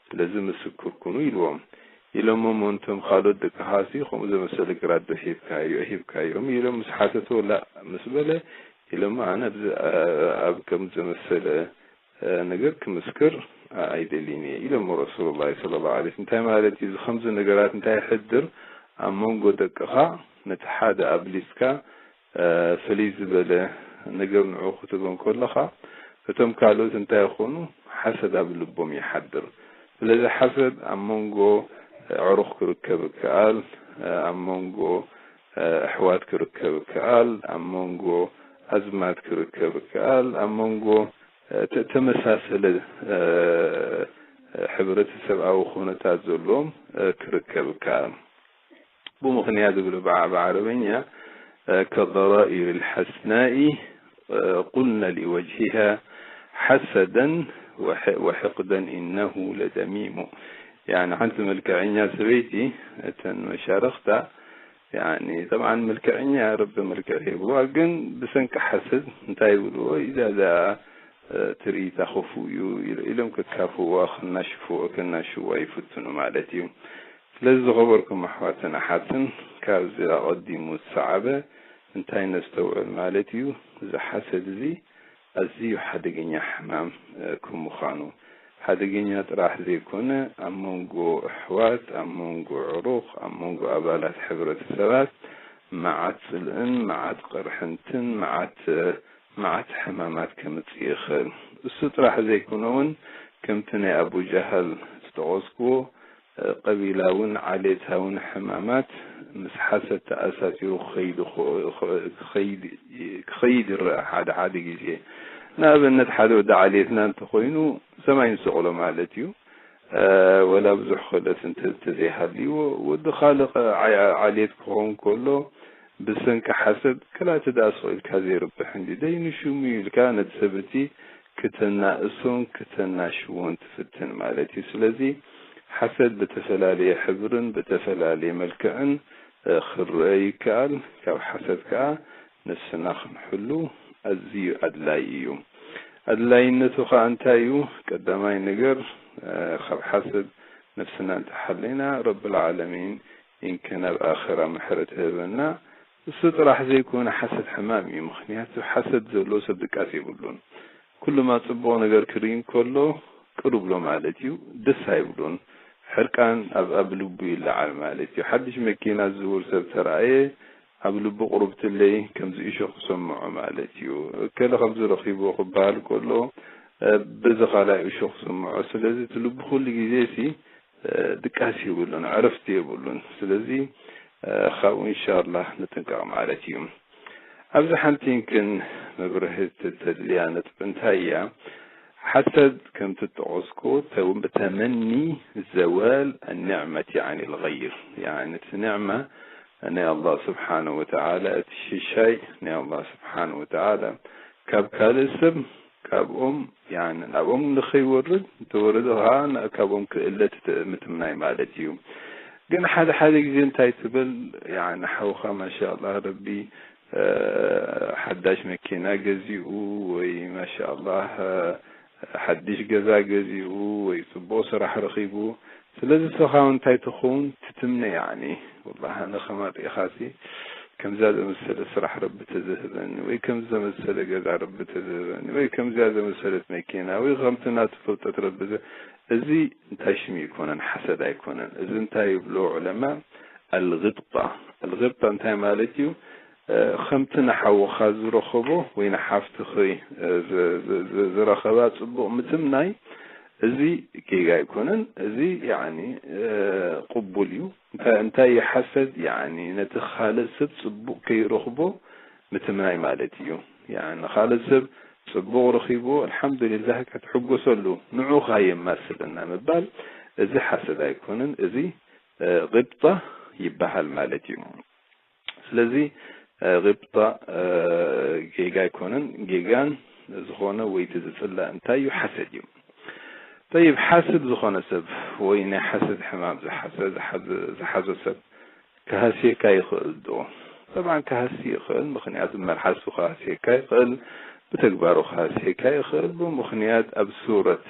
ስለዚ ምስክር ኩኑ" ኢልዎም። ኢሎሞም፣ "እንቶም ካልኦት ደቅኻሲ ከምኡ ዘመሰለ ግራት ዶ ሂብካዮ-፣ ሂብካዮም?" ኢሎም ምስ ሓተትዎ፣ "ላእ" ምስ በለ፣ ኢሎሞ፣ ኣነ ኣብዚ ኣብ ከም ዝመሰለ ነገር ክምስክር ኣይደልን እየ ኢሎሞ ረሱሉላሂ ሰለላሁ ዐለይሂ ወሰለም። እንታይ ማለት እዩ? እዚ ከምዚ ነገራት እንታይ ይሕድር? ኣብ መንጎ ደቅኻ ነቲ ሓደ ኣብሊጽካ ፍልይ ዝበለ ነገር ንዑ ክትህቦ እንከለኻ፣ እቶም ካልኦት እንታይ ይኾኑ? ሓሰድ ኣብ ልቦም ይሓድር። ስለዚ ሓሰድ ኣብ መንጎ ኣዕሩኽ ክርከብ ይከኣል፣ ኣብ መንጎ ኣሕዋት ክርከብ ይከኣል፣ ኣብ መንጎ ኣዝማድ ክርከብ ይከኣል፣ ኣብ መንጎ ተ-፣ ተመሳሰለ ሕብረተሰብኣዊ ኩነታት ዘለዎም ክርከብ ይከኣል። ብምኽንያት ዝብሉ ብዓ-፣ ብዓረበኛ ከضرائر الحسناء قلن لوجهها حسدا وح-، وحقدا إنه لذميم። ያኒ ሓንቲ መልክዐኛ ሰበይቲ እተን መሻርኽታ ያኒ ጠብዓን መልክዐኛ ረቢ መልክዕ ሂብዋ፣ ግን ብሰንኪ ሓሰድ እንታይ ይብልዎ? ኢዛ እዛ ትርኢታ ክፉእ እዩ ኢሎም ከካፍዋ፣ ከናሽፍዎ፣ ከናሽዋ ይፍትኑ ማለት እዩ። ስለዚ ዝኸበርኩም ኣሕዋትን ኣሓትን፣ ካብዚ ኣቐዲሙ ዝሰዓበ እንታይ ነስተውዕል ማለት እዩ? እዚ ሓሰድ እዚ ኣዝዩ ሓደገኛ ሕማም ከም ምዃኑ፣ ሓደገኛ ጥራሕ ዘይኮነ፣ ኣብ መንጎ ኣሕዋት፣ ኣብ መንጎ ዕሩኽ፣ ኣብ መንጎ ኣባላት ሕብረተሰባት መዓት ጽልእን መዓት ቅርሕንትን መዓት መዓት ሕማማት ከምጽእ ይኽእል። እሱ ጥራሕ ዘይኮነ እውን ከምቲ ናይ ኣቡ ጀሃል ዝጠቐስክዎ ቀቢላውን ዓሌታውን ሕማማት ምስ ሓሰድ ተኣሳሲሩ ክኸይድ ይኽ-፣ ክኸይድ፣ ክኸይድ ይረአ ሓደ ሓደ ግዜ። ንኣብነት ሓደ ወዲ ዓሌትና እንተኾይኑ ሰማይ ንሰቕሎ ማለት እዩ። ወላ ብዙሕ ክእለት እንተ-፣ እንተዘይሃልይዎ፣ ወዲ ካልእ ዓ-፣ ዓሌት ክኸውን ከሎ ብሰንኪ ሓሰድ፣ ክላተ ደኣ ስቕ ኢልካ ዘይርብሕ እንዲ ደይኑ ሽሙ ኢልካ ነቲ ሰብ እቲ ክተናእሶን ክተናሽዎን ትፍትን ማለት እዩ። ስለዚ ሓሰድ ብተፈላለየ ሕብርን ብተፈላለየ መልክዕን ክረአ ይከኣል። ካብ ሓሰድ ከኣ ነፍስና ክንሕሉ ኣዝዩ ኣድላይ እዩ። ኣድላይነቱ ከኣ እንታይ እዩ? ቀዳማይ ነገር፣ ካብ ሓሰድ ነፍስና እንተሓሊና፣ ረብል ዓለሚን ኢንከ ናብ ኣኸራ ምሕረት ይህበና። እሱ ጥራሕ ዘይኮነ ሓሰድ ሕማም እዩ። ምኽንያቱ ሓሰድ ዘለዎ ሰብ ድቃስ የብሉን። ኩሉማ ጽቡቕ ነገር ክርኢ እንከሎ ቅር ብሎ ማለት እዩ፣ ደስ ኣይብሉን። ሕርቃን ኣብ፣ ኣብ ልቡ ይለዓል ማለት እዩ። ሓድሽ መኪና ዝዝውር ሰብ ተራእየ፣ ኣብ ልቡ ቁሩብትለይ ከምዚ እሾኽ ክሰምዖ ማለት እዩ። እከለ ከምዚ ረኺብዎ ክበሃል ከሎ፣ እ፣ በዚ ካልኣይ እሾኽ ክሰምዖ። ስለዚ እቲ ልቡ ኩሉ ግዜ ሲ፣ እ፣ ድቃስ የብሉን፣ ዕረፍቲ የብሉን። ስለዚ፣ እ፣ ካብኡ ኢንሻላህ ንጥንቀቕ ማለት እዩ። ኣብዚ ሓንቲ ግን መብርህቲ ተድልያ ነጥቢ እንታይ እያ? ሓሰድ ከምቲ ጠቐስኩ ተው-፣ ተመኒ ዘዋል ኣኒዕመቲ ዓኒል ገይር። ያኒ እቲ ኒዕማ ናይ ኣላህ ስብሓነ ወተዓላ፣ እቲ ሽሻይ ናይ ኣላህ ስብሓነ ወተዓላ ካብ ካልእ ሰብ ካብኦም፣ ያኒ ናብኦም ንኸይወርድ፣ እንተወረደ ኸዓ ን-፣ ካብኦም ክእለ ትት-፣ ምትምናይ ማለት እዩ። ግን ሓደ ሓደ ግዜ እንታይ ትብል፣ ያኒ ሓውኻ ማሻኣላህ ረቢ፣ እ፣ ሓዳሽ መኪና ገዚኡ ወይ ማሻኣላህ፣ እ፣ ሓድሽ ገዛ ገዚኡ ወይ ጽቡቕ ስራሕ ረኺቡ፣ ስለዚ ንስኻ እውን እንታይ ትኸውን ትትምነ፣ ያኒ ወላሂ ኣነ ከማጥኢኻሲ ከምዛ ዘመሰለ ስራሕ ረቢ ተዝህበኒ ወይ ከምዚ ዘመሰለ ገዛ ረቢ ተዝህበኒ ወይ ከምዚኣ ዘመሰለት መኪና ወይ ከምቲ ናቱ ፍልጠት ረቢ ዘ-፣ እዚ እንታይ ሽም ይኮነን፣ ሓሰድ ኣይኮነን። እዚ እንታይ ይብሎ ዑለማ? ኣልግብጣ። ኣልግብጣ እንታይ ማለት እዩ? እ፣ ከምቲ ንሓውኻ ዝረኸቦ ወይ ንሓፍትኺ፣ እ፣ ዝ-፣ ዝ-፣ ዝ-፣ ዝረኸባ ጽቡቕ ምትምናይ፣ እዚ ጌጋ ኣይኮነን። እዚ ያኒ፣ እ፣ ቅቡል እዩ። እንታይ፣ እንታይ እዩ ሓሰድ? ያኒ ነቲ ካልእ ሰብ ጽቡቕ ከይረኽቦ ምትምናይ ማለት እዩ። ያኒ ካልእ ሰብ ጽቡቕ ረኺብዎ፣ ኣልሓምዱሊላህ፣ ክትሕጎሰሉ፣ ንዑኻ የማስለና ምባል፣ እዚ ሓሰድ ኣይኮነን። እዚ፣ እ፣ ግብጣ ይበሃል ማለት እዩ። ስለዚ፣ እ፣ ግብጣ፣ እ፣ ጌጋ ኣይኮነን። ጌጋን ዝኾነ ወይ እቲ ዝጽላእ እንታይ እዩ? ሓሰድ እዩ። ጠይብ፣ ሓስድ ዝኾነ ሰብ ወይ ናይ ሓስድ ሕማም ዝሓዘ፣ ዝሓዘ፣ ዝሓዞ ሰብ ክሃስየካ ይኽእል ዶ? ጠብዓን ክሃሲ ይኽእል፣ ምኽንያቱ መልሓሱ ክሃስየካ ይኽእል፣ ብተግባሩ ክሃስየካ ይኽእል። ብምኽንያት ኣብ ሱረት፣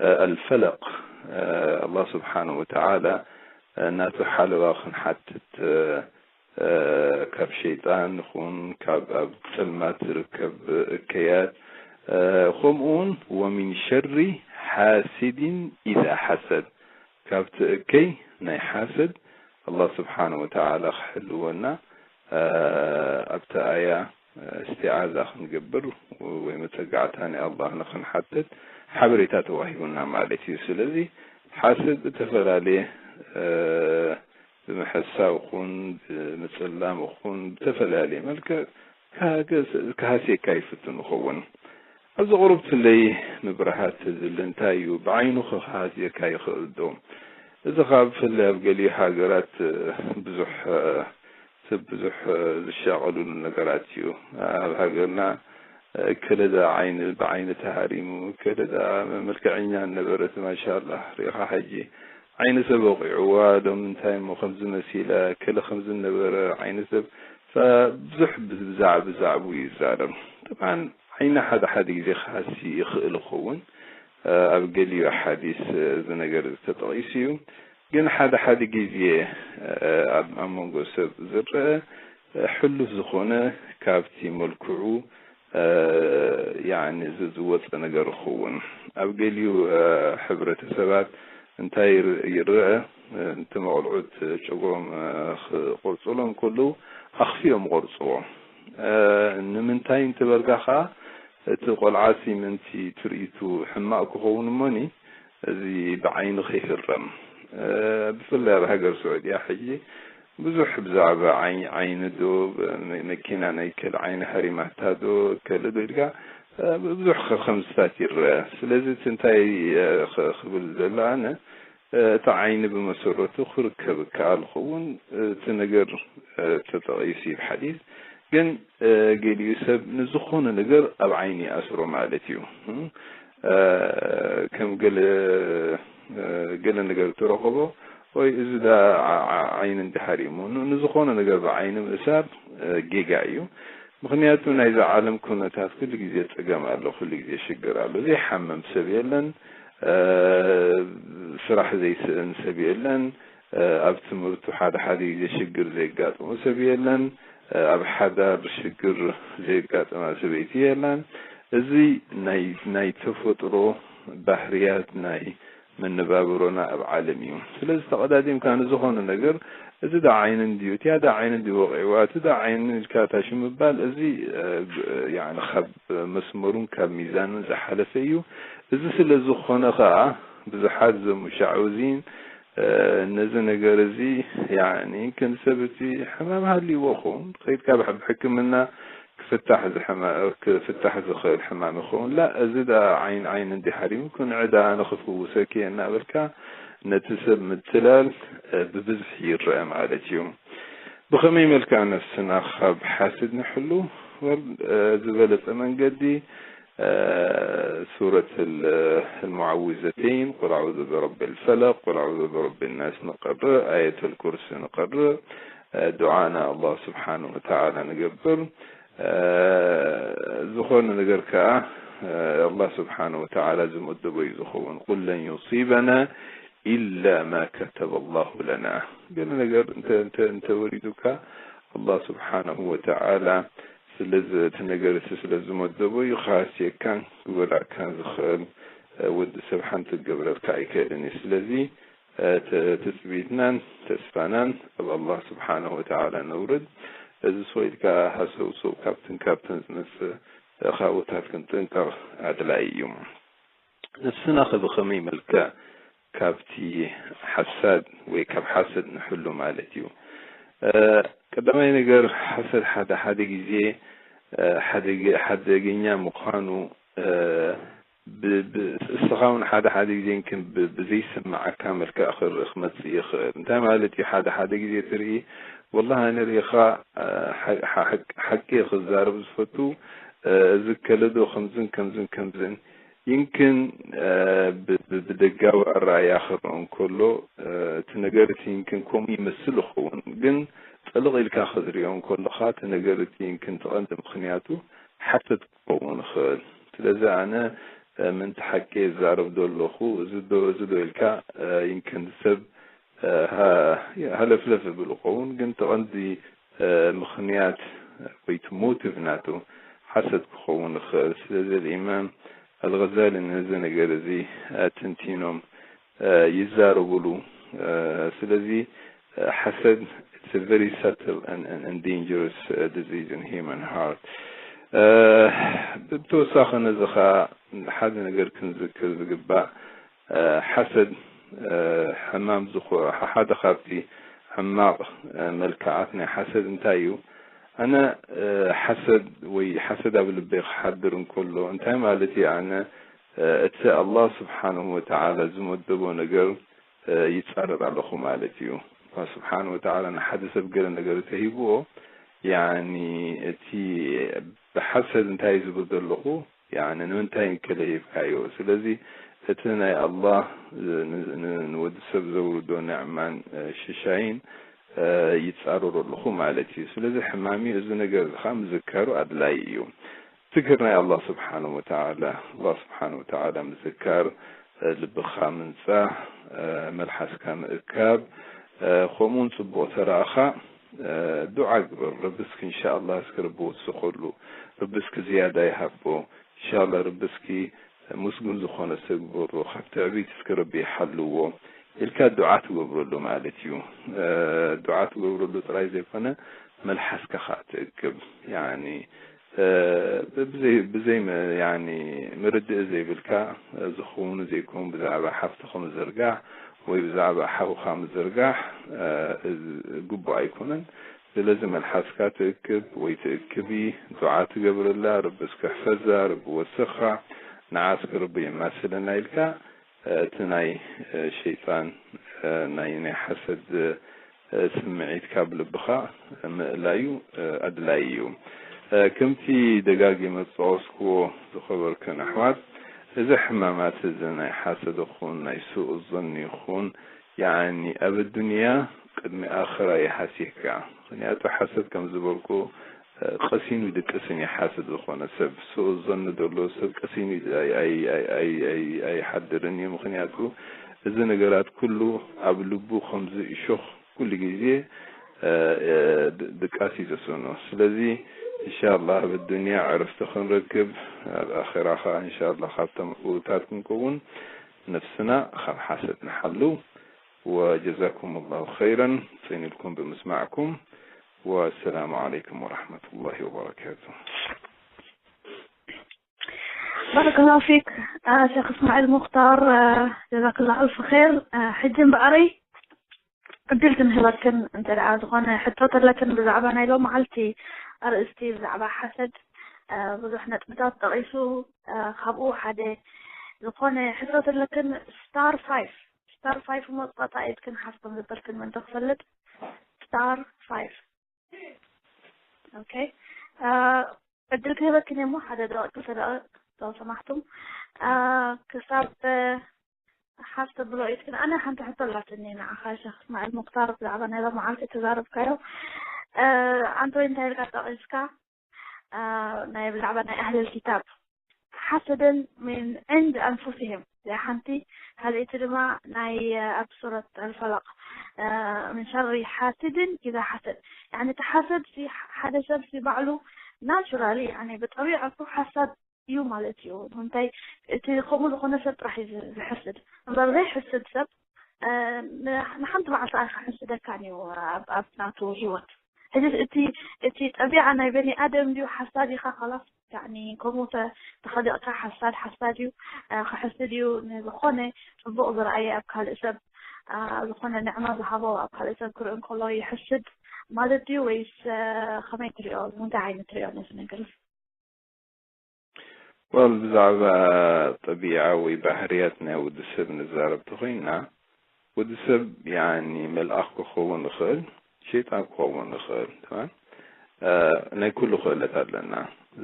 እ፣ ኣልፈለቕ፣ እ፣ ኣላህ ስብሓነሁ ወተዓላ፣ እ፣ ናቱ ሓለዋ ክንሓትት፣ እ፣ እ፣ ካብ ሸይጣን ይኹን ካብ ኣብ ጸልማት ዝርከብ እከያት፣ እ፣ ከምኡ እውን ወሚን ሸሪ ሓሲድን ኢዛ ሓሰድ፣ ካብቲ እከይ ናይ ሓሰድ ኣላህ ስብሓነ ወተዓላ ክሕልወና፣ እ፣ ኣብቲ ኣያ፣ እ፣ እስቲዓዛ ክንገብር ወይ መጸጋዕታ ናይ ኣላህ ንኽንሓትት ሓበሬታ ተዋሂቡና ማለት እዩ። ስለዚ ሓሰድ ዝተፈላለየ፣ እ፣ ብምሕሳብ ይኹን ብምጽላም ይኹን ብተፈላለየ መልክዕ ክሃገስ-፣ ክሃስየካ ይፍትን ይኸውን። ኣብዚ ቁሩብ ትለይ ምብራሃት ዝል እንታይ እዩ፣ ብዓይኑ ክሃስየካ ይኽእል ዶ? እዚ ካብ ብፍላይ ኣብ ገሊኡ ሃገራት ብዙሕ ሰብ ብዙሕ ዝሻቐሉሉ ነገራት እዩ። ኣብ ሃገርና እከለ ደኣ ዓይኒ ብዓይኒ ተሃሪሙ፣ እከለ ደኣ መልክዐኛ ነበረት ማሻላ ሪኢኻ ሕጂ ዓይኒ ሰብ ወቒዕዋ፣ ሎም እንታይ እሞ ከምዚ መሲላ፣ እከለ ከምዚ ነበረ ዓይኒ ሰብ፣ ብዙሕ ብዛዕ-፣ ብዛዕብኡ ይዛረብ። ጠብዓን ዓይኒ ሓደ ሓደ ግዜ ክሃሲ ይኽእል ይኸውን። ኣብ ገሊኡ ሓዲስ እዚ ነገር እዚ ተጠቒሱ እዩ። ግን ሓደ ሓደ ግዜ ኣብ፣ ኣብ መንጎ ሰብ ዝረአ ሕሉፍ ዝኾነ ካብቲ መልክዑ፣ ያኒ ዝ-፣ ዝወፀ ነገር ይኸውን። ኣብ ገሊኡ ሕብረተሰባት እንታይ ይር-፣ ይረአ፣ እቲ መቕልዑት ጨጉሮም ክቆርፅሎም ከለዉ ኣኽፊኦም ቆርፅዎ። ንምንታይ እንትበልካ ኸዓ እቲ ቆልዓሲ ምንቲ ትርኢቱ ሕማቕ ክኸውን እሞኒ፣ እዚ ብዓይኒ ከይህረም። እ፣ ብፍላይ ኣብ ሃገር ስዑድያ ሕጂ ብዙሕ ብዛዕባ ዓይ-፣ ዓይኒ ዶ፣ መ-፣ መኪና ናይ ከል ዓይኒ ሓሪማታ ዶ፣ ከል ዶ ኢልካ፣ እ፣ ብዙሕ ከ-፣ ከምዝታት ይረአ። ስለዚ እቲ እንታይ፣ እ፣ ኸ-፣ ክብል ዘሎ ኣነ፣ እ፣ እቲ ዓይኒ ብመሰረቱ ክርከብ ይከኣል ይኸውን፣ እቲ ነገር፣ እ፣ ተጠቒሱ እዩ ብሓዲስ። ግን፣ እ፣ ገሊኡ ሰብ ንዝኾነ ነገር ኣብ ዓይኒ ይኣስሮ ማለት እዩ። እ፣ ከም ገለ፣ እ፣ ገለ ነገር ተረኸቦ፣ ወይ እዚ ዳ ዓ-፣ ዓ-፣ ዓይኒ እንድሓር እዩ እሞ፣ ን-፣ ንዝኾነ ነገር ብዓይኒ ምእሳር፣ እ፣ ጌጋ እዩ። ምኽንያቱ ናይዛ ዓለም ኩነታት ኩሉ ግዜ ጸገም ኣሎ፣ ኩሉ ግዜ ሽግር ኣሎ። ዘይሓመም ሰብ የለን፣ እ፣ ስራሕ ዘይስእን ሰብ የለን፣ እ፣ ኣብ ትምህርቱ ሓደ ሓደ ግዜ ሽግር ዘየጋጥሞ ሰብ የለን፣ እ፣ ኣብ ሓዳር ሽግር ዘየጋጥማ ሰበይቲ የላን። እዚ ናይ፣ ናይ ተፈጥሮ ባህርያት ናይ መነባብሮና ኣብ ዓለም እዩ። ስለዚ ተቐዳዲምካ ንዝኾነ ነገር፣ እዚ ዳ ዓይኒ እንድዩ፣ እቲያ ዳ ዓይኒ እንድዩ ወቒዕዋ፣ እቲ ዳ ዓይኒ ኢልካ ታሽ ምባል፣ እዚ፣ እ፣ ብ-፣ ያኒ ካብ መስመሩን ካብ ሚዛኑን ዝሓለፈ እዩ። እዚ ስለ ዝኾነ ኸኣ፣ ብዙሓት እዞም ሙሻዑዚን፣ እ፣ ነዚ ነገር እዚ፣ ያኒ፣ ክንሰብ እቲ ሕማም ሃልይዎ ኸውን፣ ከይድካ ብሕ-፣ ብሕክምና ክፍታሕ ዝሕማ-፣ ክፍታሕ ዝኽእል ሕማም ይኸውን። ላ፣ እዚ ደኣ ዓይን ዓይን እንዲ ሓሪሙ፣ ክንዕዳ ኣነ ክፍውሰኪ እየ እናበልካ፣ ነቲ ሰብ ምትላል፣ እ፣ ብብዝሒ ይረአ ማለት እዩ። ብኸመይ መልክዕ ነፍስና ካብ ሓስድ ንሕሉ? ወል-፣ እ፣ ዝበለጸ መንገዲ፣ እ፣ ሱረት ል-፣ ልሙዓውዘተይን፣ ቁል ኣዑዙ ብረቢ ልፈለቅ፣ ቁል ኣዑዙ ብረቢ ናስ ንቀርእ፣ ኣየተል ኩርሲ ንቀርእ፣ እ፣ ዱዓና ኣላህ ስብሓነሁ ወተዓላ ንገብር። እ፣ ዝኾነ ነገር ከኣ፣ እ፣ ኣላህ ስብሓነሁ ወተዓላ ዝመደቦ እዩ ዝኸውን። ቁል ለን ዩሲበና ኢላ ማ ከተበ ላሁ ለና። ገለ ነገር እንተ፣ እንተ፣ እንተ ወሪዱካ፣ ኣላህ ስብሓነሁ ወተዓላ ስለ ዝ-፣ እቲ ነገር እቲ ስለ ዝመደቦ እዩ ክሃስየካን ክጎድኣካን ዝኽእል። እ፣ ወዲ ሰብ ሓንቲ ክገብረልካ ኣይክእልን እዩ። ስለዚ፣ እ፣ ተ-፣ ትጽቢትናን ተስፋናን ኣብ ኣላህ ስብሓነሁ ወተዓላ ነውርድ። እዚ ስቕ ኢልካ ሃሰውሰው ካብትን ካብትን ዝመጽእ፣ እ፣ ካብኡታት ክንጥንቀቕ ኣድላዪ እዩ። ነፍስና ኸ ብኸመይ መልክዕ ካብቲ ሓሳድ ወይ ካብ ሓሰድ ንሕሉ ማለት እዩ? እ፣ ቀዳማይ ነገር፣ ሓሰድ ሓደ ሓደ ግዜ፣ እ፣ ሓደገ-፣ ሓደገኛ ምዃኑ፣ እ፣ ብ-፣ ብ-፣ እስኻ እውን ሓደ ሓደ ግዜ ግን ብ-፣ ብዘይስምዓካ መልክዕ ክርኢ ክመጽእ ይኽእል። እንታይ ማለት እዩ? ሓደ ሓደ ግዜ ትርኢ፣ ወላሂ ኣነ ርኢኻ፣ እ፣ ሓ-፣ ሓ-፣ ሓቂ ክዛረብ ዝፈቱ፣ እ፣ እዚ ከለዶ ከምዝን ከምዝን ከምዝን ይንክን፣ እ፣ ብ-፣ ብ-፣ ብደጋዊ ኣረኣእያ ክረአ እንከሎ፣ እ፣ እቲ ነገር እቲ ይንክን ከምኡ ይመስል ይኸውን። ግን ጥልቕ ኢልካ ክትሪኦ እንከለኻ፣ እቲ ነገር እቲ ይንክን እቲ ቀንዲ ምኽንያቱ ሓሰድ ክኸውን ይኽእል። ስለዚ ኣነ፣ እ፣ ምእንቲ ሓቂ እዛረብ ዶ ኣለኹ፣ እዚ ዶ፣ እዚ ዶ ኢልካ፣ እ፣ ይንክን ሰብ፣ እ፣ ሃ-፣ ሃለፍለፍ ይብል ይኸውን። ግን እቲ ቀንዲ ምኽንያት ወይ እቲ ሞቲቭ ናቱ ሓሰድ ክኸውን ይኽእል። ስለዚ ኢማም ኣልገዛሊ ነዚ ነገር እዚ ትንቲኖም ይዛረብሉ። ስለዚ ሓሰድ it's a very subtle and, and, and dangerous uh, disease in human heart. ብተወሳኺ ነዚ ኸዓ ሓደ ነገር ክንዝክር ዝግባእ ሓሰድ ሕማም ዝኾ ሓደ ካብቲ ሕማቕ መልክዓት ናይ ሓሰድ እንታይ እዩ? ኣነ ሓሰድ ወይ ሓሰድ ኣብ ልበይ ክሓድር እንከሎ እንታይ ማለት እዩ? ኣነ እቲ ኣላህ ስብሓንሁ ወተዓላ ዝመደቦ ነገር ይጻረር ኣለኹ ማለት እዩ። ኣላህ ስብሓንሁ ወተዓላ ንሓደ ሰብ ገለ ነገር ተሂብዎ፣ ያኒ እቲ ብሓሰድ እንታይ ዝብል ዘለኹ፣ ያኒ ንምንታይ እንከለ ሂብካዮ? ስለዚ እቲ ናይ ኣላህ ንወዲ ሰብ ዘውርዶ ንዕማን ሽሻይን ይጻረሮ ኣለኹ ማለት እዩ። ስለዚ ሕማሚ እዚ ነገር እዚ ከዓ ምዝካሩ ኣድላይ እዩ። ዝክር ናይ ኣላህ ስብሓን ወተዓላ፣ ኣላህ ስብሓን ወተዓላ ምዝካር፣ ልብኻ ምንጻህ፣ መልሓስካ ምእካብ፣ ከምኡውን ጽቡቕ ተራእኻ ዱዓ ግበር። ረቢ እስኪ እንሻኣላህ እስኪ ረቢ ወስኸሉ፣ ረቢ እስኪ ዝያዳ ይሃቦ፣ እንሻኣላህ ረቢ እስኪ ምስጉን ዝኾነ ሰብ ግበሮ፣ ካብ ትዕቢት እስኪ ረቢ ይሓልዎ ኢልካ ዱዓ ትገብረሉ ማለት እዩ። ዱዓ ትገብረሉ ጥራይ ዘይኮነ መልሓስካ ከዓ ትእክብ። ያኒ ብዘይ ብዘይ ያኒ ምርድእ ዘይብልካ ዝኸውን ዘይኮን ብዛዕባ ሓፍትኹም ዝርጋሕ ወይ ብዛዕባ ሓውኻ ምዝርጋሕ ግቡእ ኣይኮነን። ስለዚ መልሓስካ ትእክብ ወይ ትእክቢ፣ ዱዓ ትገብረላ፣ ረቢ እስኪ ሕፈዛ፣ ረቢ ወስኻ፣ ንዓ እስኪ ረቢ የማስለና ኢልካ እቲ ናይ ሸይጣን ናይ ናይ ሓሰድ ስምዒት ካብ ልብኻ ምእላዩ ኣድላይ እዩ። ከምቲ ደጋጊመ ዝጠቐስክዎ ዝኸበርክን ኣሕዋት፣ እዚ ሕማማት እዚ ናይ ሓሰድ ይኹን ናይ ሱእ ዞን ይኹን ያኒ ኣብ ኣዱንያ ቅድሚ ኣኽራ ይሓሲካ። ምኽንያቱ ሓሰድ ከም ዝበልኩ ቀሲኑ ይድቅስን እዩ። ሓሰድ ዝኾነ ሰብ ሱእ ዞን ዘለዎ ሰብ ቀሲኑ ኣይሓድርን እዩ። ምኽንያቱ እዚ ነገራት ኩሉ ኣብ ልቡ ከምዚ እሾኽ ኩሉ ግዜ ድቃስ እዩ ዘስእኖ። ስለዚ እንሻላ ኣብ ኣዱንያ ዕረፍቲ ክንረክብ ኣብ ኣኼራ ኸዓ እንሻላ ካብቶም እውታት ክንከውን ነፍስና ካብ ሓሰድ ንሓሉ። وجزاكم الله خيرا، ጽን ኢልኩም ብምስማዕኩም። والسلام عليكم ورحمة الله وبركاته. ባረከላሁ ፊክ ሸክ እስማዒል ሙክታር፣ ጀዛክላ ኣልፍ ኸይር። ሕጂ እምበኣረይ ዕድል ክንህበክን እንተ ደኣ ዝኾነ ሕቶ ተለክን ብዛዕባ ናይ ሎም መዓልቲ ኣርእስቲ ብዛዕባ ሓሰድ ብዙሕ ነጥብታት ጠቒሱ፣ ካብኡ ሓደ ዝኾነ ሕቶ ተለክን ስታር ፋይፍ ስታር ፋይፍ እሞ ጸጣ ኢድክን ሓፍ ከም ዘበልክን ምእንቲ ክፈልጥ ስታር ፋይፍ። ኦኬ ዕድል ክህበክን እሞ ሓደ ደቂቅ ክልተ ደቂቅ ዶ ሰማሕቱም ክሳብ ሓፍ ተብሎ ኢድክን። ኣነ ሓንቲ ሕቶ ኣላትኒ ንዓኻ ሸክ እስማዒል ሙክታር ብዛዕባ ናይ ሎም መዓልቲ ተዛረብካዮ። ኣንተ ወይ እንታይ ኢልካ ጠቒስካ ናይ ብዛዕባ ናይ ኣህለል ኪታብ ሓሰደን ምን ዕንድ ኣንፉሲህም እዚኣ ሓንቲ ካልኣይቲ ድማ ናይ ኣብ ሱረት ኣልፈለቅ ምን ሸሪ ሓስድን ኢዛ ሓሰድ ያኒ እቲ ሓሰድ ሓደ ሰብ ሲ ባዕሉ ናቹራሊ ያኒ ብጠቢዐቱ ሓሳድ እዩ ማለት እዩ። እንታይ እቲ ከምኡ ዝኾነ ሰብ ጥራሕ እዩ ዝሕስድ እምበር ዘይሕስድ ሰብ ንሓንቲ መዓልቲ ኣይክሕስደካን እዩ ኣብ ናቱ ሂወት። ሕጂ እቲ እቲ ጠቢዓ ናይ በኒ ኣደም ድዩ ሓሳድ ኢኻ ካላስ ያኒ ከምኡ ተኸሊቕካ ሓሳድ ሓሳድ እዩ ክሕስድ እዩ ንዝኾነ ፅቡቕ ዝረኣየ ኣብ ካልእ ሰብ ዝኾነ ንዕማ ዝሃቦ ኣብ ካልእ ሰብ ክርኢ እንከሎ ይሕስድ ማለት ድዩ ወይስ ከመይ ትሪኦ እንታይ ዓይነት ትሪኦ ነዚ ነገር ወል ብዛዕባ ጠቢዓ ወይ ባህርያት ናይ ወዲ ሰብ ንዛረብ ተኾይና ወዲ ሰብ ያኒ መልኣኽ ክኸውን ይኽእል ሸይጣን ክኸውን ይኽእል ትማን ናይ ኩሉ ክእለት ኣለና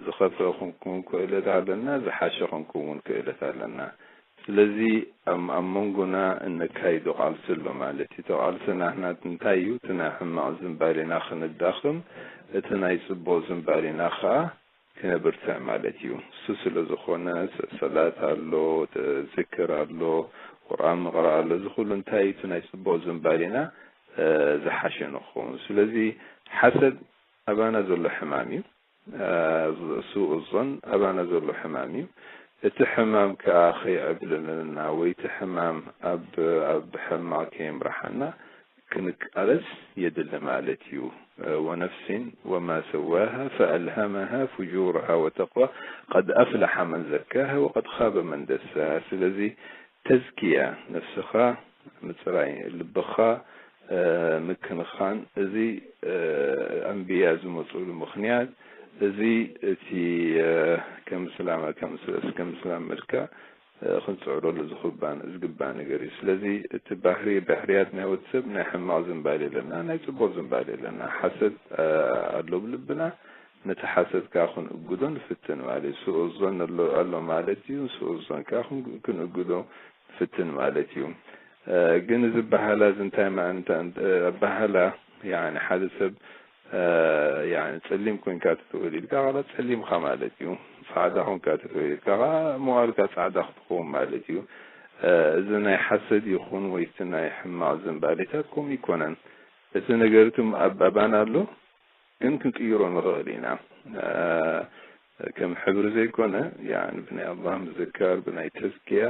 ዝኸፍአ ክንክውን ክእለት ኣለና ዝሓሸ ክንክውን ክእለት ኣለና ስለዚ ኣብ መንጎና እነካይዶ ቃልሲ ኣሎ ማለት እዩ ተቃልሲ ናህና እንታይ እዩ እቲ ናይ ሕማቕ ዝንባሌና ክንዳኽም እቲ ናይ ፅቡቕ ዝንባሌና ከዓ ክነብርትዕ ማለት እዩ። እሱ ስለ ዝኾነ ሰላት ኣሎ፣ ዝክር ኣሎ፣ ቁርኣን ምቕራእ ኣሎ። እዚ ኩሉ እንታይ እዩ? እቲ ናይ ጽቡቕ ዝንባሌና ዝሓሸ ንኸውን። ስለዚ ሓሰድ ኣባና ዘሎ ሕማም እዩ። ሱእ ዞን ኣባና ዘሎ ሕማም እዩ። እቲ ሕማም ከዓ ከይዕብልለና ወይ እቲ ሕማም ኣብ ኣብ ሕማቕ ከየምርሓና ክንቃለስ የድሊ ማለት እዩ። ወነፍሲን ወማ ሰዋሃ ፈኣልሃመሃ ፍጁረሃ ወተቅዋ ቀድ ኣፍለሐ መን ዘካሃ ወቀድ ኻበ መን ደሳሃ። ስለዚ ተዝኪያ ነፍስኻ ምፅራይ፣ ልብኻ ምክንኻን፣ እዚ ኣንብያ ዝመፅሉ ምኽንያት እዚ እቲ ከም ስላም ከም ስላም መልካ ክንፅዕረሉ ዝግባእ ነገር እዩ። ስለዚ እቲ ባህሪ ባህርያት ናይ ወዲ ሰብ ናይ ሕማቕ ዝንባሌ ኣለና፣ ናይ ፅቡቕ ዝንባሌ ኣለና። ሓሰድ ኣሎ ብልብና፣ ነቲ ሓሰድ ከዓ ክንእግዶ ንፍትን ማለት እዩ። ስኡእ ዞን ኣሎ ኣሎ ማለት እዩ። ስኡእ ዞን ከዓ ክን- ክንእግዶ ንፍትን ማለት እዩ። እ፣ ግን እዚ በሃላ እዚ እንታይ ማ- እንተ- እ፣ በሃላ ያኒ ሓደ ሰብ እ፣ ያኒ ጸሊም ኮንካ ተተወሊድካ ካላ ጸሊምካ ማለት እዩ። ጻዕዳ ኮንካ ተተወሊድካ ከዓ መዋልካ ጻዕዳ ክትኸውን ማለት እዩ። እ፣ እዚ ናይ ሓሰድ ይኹን ወይ እቲ ናይ ሕማቕ ዝንባሌታት ከምኡ ይኮነን። እቲ ነገር እቲ ኣብ ኣባና ኣሎ፣ ግን ክንቅይሮ ንኽእል ኢና። እ፣ ከም ሕብሪ ዘይኮነ፣ ያኒ ብናይ ኣላህ ምዝካር፣ ብናይ ተዝኪያ፣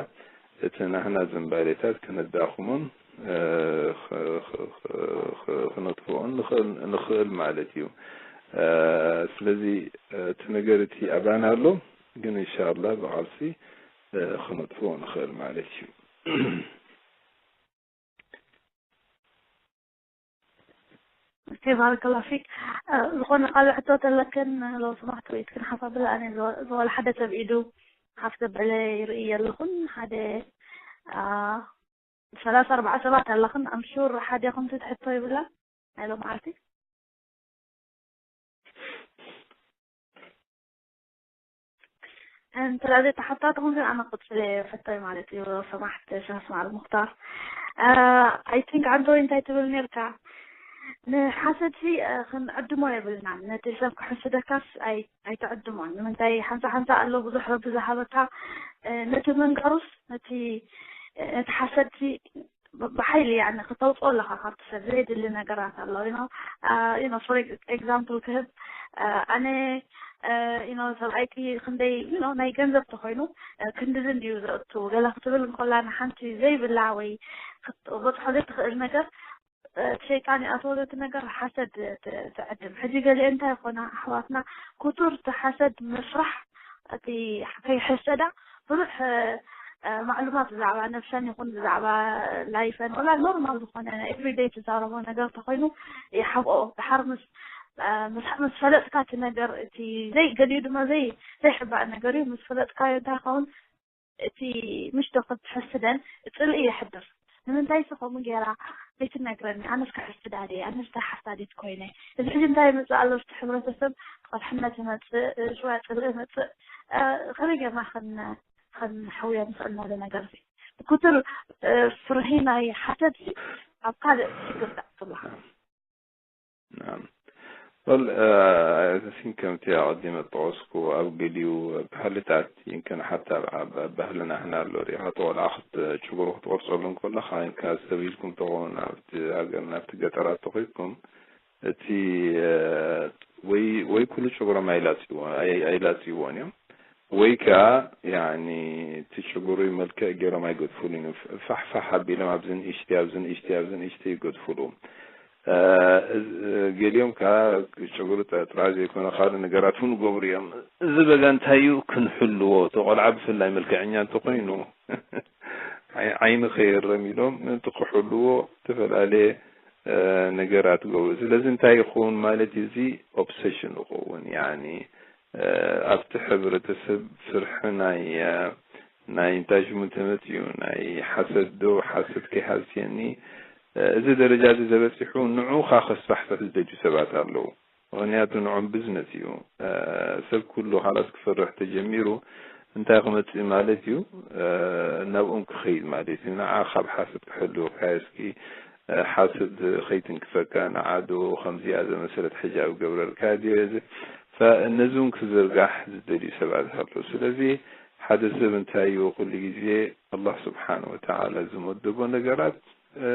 እቲ ናህና ዝንባሌታት ክነዳኽሞን፣ እ፣ ኽ- ኽ- ኽ- ኽ- ክነጥፍኦን ንኽእል ንኽእል ማለት እዩ። እ፣ ስለዚ፣ እ፣ እቲ ነገር እቲ ኣባና ኣሎ፣ ግን እንሻላ ብቓልሲ፣ እ፣ ክነጥፍኦ ንኽእል ማለት እዩ። ኦኬ፣ ባረከላሁ ፊክ። እ፣ ዝኾነ ካልእ ሕቶ ተለክን ለው ስማሕቲ ወይ እስክን ሓሳብ ብላ ኣነ ዝወ- ዝወለ ሓደ ሰብ ኢዱ ሓፍ ዘበለ ይርኢ ኣለኹን ሓደ ኣ፣ ሰላሳ ኣርባዓ ሰባት ኣለኽን ኣምሹር ሓደ ኹም ትሕቶ ይብላ ናይ ሎመዓልቲ እንተ ዘይተሓታትኹም ግን ኣነ ክቕፅል እየ ሕቶይ ማለት እዩ። ሰማሕት ሸህ እስማዕል ሙክታር። I think ኣንተ ወይ እንታይ ትብል ነርካ? ንሓሰድሲ ክንዕድሞ የብልናን። ነቲ ሰብ ክሕስደካስ ኣይትዕድሞን። ንምንታይ ሓንሳ ሓንሳ ኣሎ ብዙሕ ረቢ ዝሃበካ ነቲ መንጋሩስ ነቲ ነቲ ሓሰድሲ ብሓይሊ ያኒ ክተውፅኦ ኣለኻ ካብቲ ሰብ ዘየድሊ ነገራት ኣሎ you know you know for example ክህብ ኣነ you know ሰብኣይኪ ክንደይ you know ናይ ገንዘብ ተኮይኑ ክንድዚ እንድዩ ዘእቱ ገለ ክትብል እንኮላ ንሓንቲ ዘይብላ ወይ ክትበፅሖ ዘይትኽእል ነገር እቲ ሸይጣን ይኣትዎ ዘቲ ነገር ሓሰድ ትዕድም ሕጂ ገሊአን እንታይ ይኮና ኣሕዋትና ኩቱር እቲ ሓሰድ ምፍራሕ እቲ ከይሕሰዳ ብዙሕ ማዕሉማት ብዛዕባ ነብሰን ይኹን ብዛዕባ ላይፈን ወላ ኖርማል ዝኾነ ኤቭሪደይ ትዛረቦ ነገር ተኮይኑ ይሓብኦ ድሓር ምስ ምስ ፈለጥካ እቲ ነገር እቲ ዘይ ገሊኡ ድማ ዘይ ዘይሕባእ ነገር እዩ ምስ ፈለጥካዮ እንታይ ኸውን እቲ ምሽ ዶ ክትሕስደን ፅልኢ ይሕድር ንምንታይ ሲ ከምኡ ገይራ ዘይትነግረኒ ኣነስ ክሕስዳ ድየ ኣነስ እንታይ ሓሳዲት ኮይነ እዚ ሕጂ እንታይ ይመፅእ ኣሎ እቲ ሕብረተሰብ ቆልሕነት ይመፅእ ሽዋ ፅልኢ ይመፅእ ከመይ ገይርና ከን ከንሕውዮ ንኽእል ነዚ ነገር እዚ ብኩትር ፍርሂ ናይ ሓሰድ ኣብ ካልእ ሽግር ተእትዋ ናም ወል ሲን ከምቲ ኣቐዲመ ጠቐስኩ ኣብ ገሊኡ ባህልታት ይንከን ሓታ ኣብ ባህልና ሕና ኣሎ ሪኢኻ ተቆልዓ ችግሩ ክትቆርፀሉ እንከለኻ ኢንካ ዝተብሂልኩም ተኸውን ኣብቲ ሃገር ናብቲ ገጠራት ተኮይኩም እቲ ወይ ወይ ኩሉ ጭጉሮም ኣይላጽይዎ ኣይላጽይዎን እዮም ወይ ከኣ ያኒ እቲ ጭጉሩይ መልክዕ ገይሮም ኣይገድፉሉን እዮም ፋሕፋሕ ኣቢሎም ኣብዚ ንእሽተይ ኣብዚ ንእሽተይ ኣብዚ ንእሽተይ ይገድፉሉ ገሊኦም ከኣ ጭጉሪ ጥራይ ዘይኮነ ካልእ ነገራት እውን ይገብሩ እዮም እዚ በጋ እንታይ እዩ ክንሕልዎ እቲ ቆልዓ ብፍላይ መልክዐኛ እንተኮይኑ ዓይኒ ከየርም ኢሎም ምእንቲ ክሕልዎ ዝተፈላለየ ነገራት ገብሩ ስለዚ እንታይ ይኸውን ማለት እዩ እዚ ኦብሰሽን ይኸውን ያኒ ኣብቲ ሕብረተሰብ ፍርሒ ናይ ናይ እንታይ ሽሙ እንተመፅኡ ናይ ሓሰድ ዶ ሓሰድ ከይሃስየኒ እዚ ደረጃ እዚ ተበፂሑ ንዑ ከስፋሕፍሕ ዝደልዩ ሰባት ኣለዉ ምኽንያቱ ንዖም ቢዝነስ እዩ ሰብ ኩሉ ካላስ ክፈርሕ ተጀሚሩ እንታይ ክመፅእ ማለት እዩ ናብኦም ክኸይድ ማለት እዩ ንዓ ካብ ሓሰድ ክሕልወካ እስኪ ሓሰድ ከይትንክፈካ ንዓ ዶ ከምዚኣ ዘመሰለት ሕጃብ ገብረልካ ድዮ ነዚ እውን ክዝርጋሕ ዝደልዩ ሰባት ኣለዉ ስለዚ ሓደ ሰብ እንታይ እዩ ኩሉ ግዜ ኣላህ ስብሓን ወተዓላ ዝመደቦ ነገራት እ፣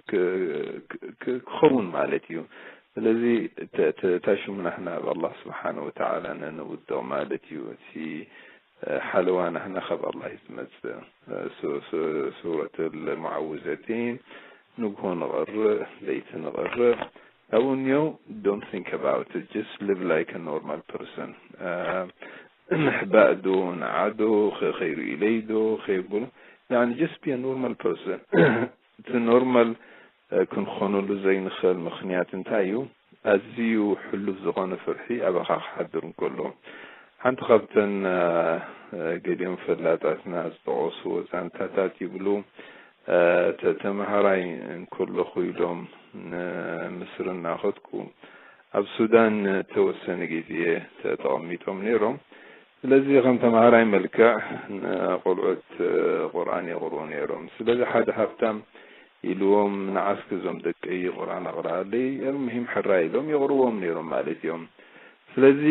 ክ-፣ ክ-፣ ክ-፣ ክኸውን ማለት እዩ። ስለዚ ተ-፣ ተ-፣ እታ ሽሙ ናሕና ኣብ ኣላህ ስብሓነ ወተዓላ ነንውድቕ ማለት እዩ። እቲ፣ እ፣ ሓለዋ ናሕና ካብ ኣላህ እዩ ዝመጽእ። እ፣ ሱ-፣ ሱ-፣ ሱረት ልሙዓውዘቲን፣ ንግሆ ንቐርእ፣ ለይቲ ንቐርእ፣ ካብኡ እኒኦ፣ don't think about it, just live like a normal person. እ፣ ምሕባእ ዶ፣ ንዓ ዶ፣ ከ-፣ ከይርእዩለይ ዶ፣ ከየብሉ፣ ያኒ just be a normal person. እቲ ኖርማል፣ እ፣ ክንኾነሉ ዘይንኽእል ምኽንያት እንታይ እዩ? ኣዝዩ ሕሉፍ ዝኾነ ፍርሒ ኣባኻ ክሓድር እንከሎ። ሓንቲ ካብተን፣ እ፣ እ፣ ገሊኦም ፈላጣትና ዝጠቐስዎ ዛንታታት ይብሉ፣ እ፣ ተ-፣ ተምሃራይ እንከለኹ ኢሎም ንምስሪ እናኸድኩ ኣብ ሱዳን ተወሰነ ግዜ ተ-፣ ተቐሚጦም ነይሮም። ስለዚ ከም ተምሃራይ መልክዕ ንቆልዑት ቁርኣን የቕርኡ ነይሮም። ስለዚ ሓደ ሃብታም ኢልዎም፣ "ንዓስኪ እዞም ደቀይ ቁርኣን ኣቕርኣለይ፣ ኣልሙሂም ሕራይ" ኢሎም የቕርዎም ነይሮም ማለት እዮም። ስለዚ፣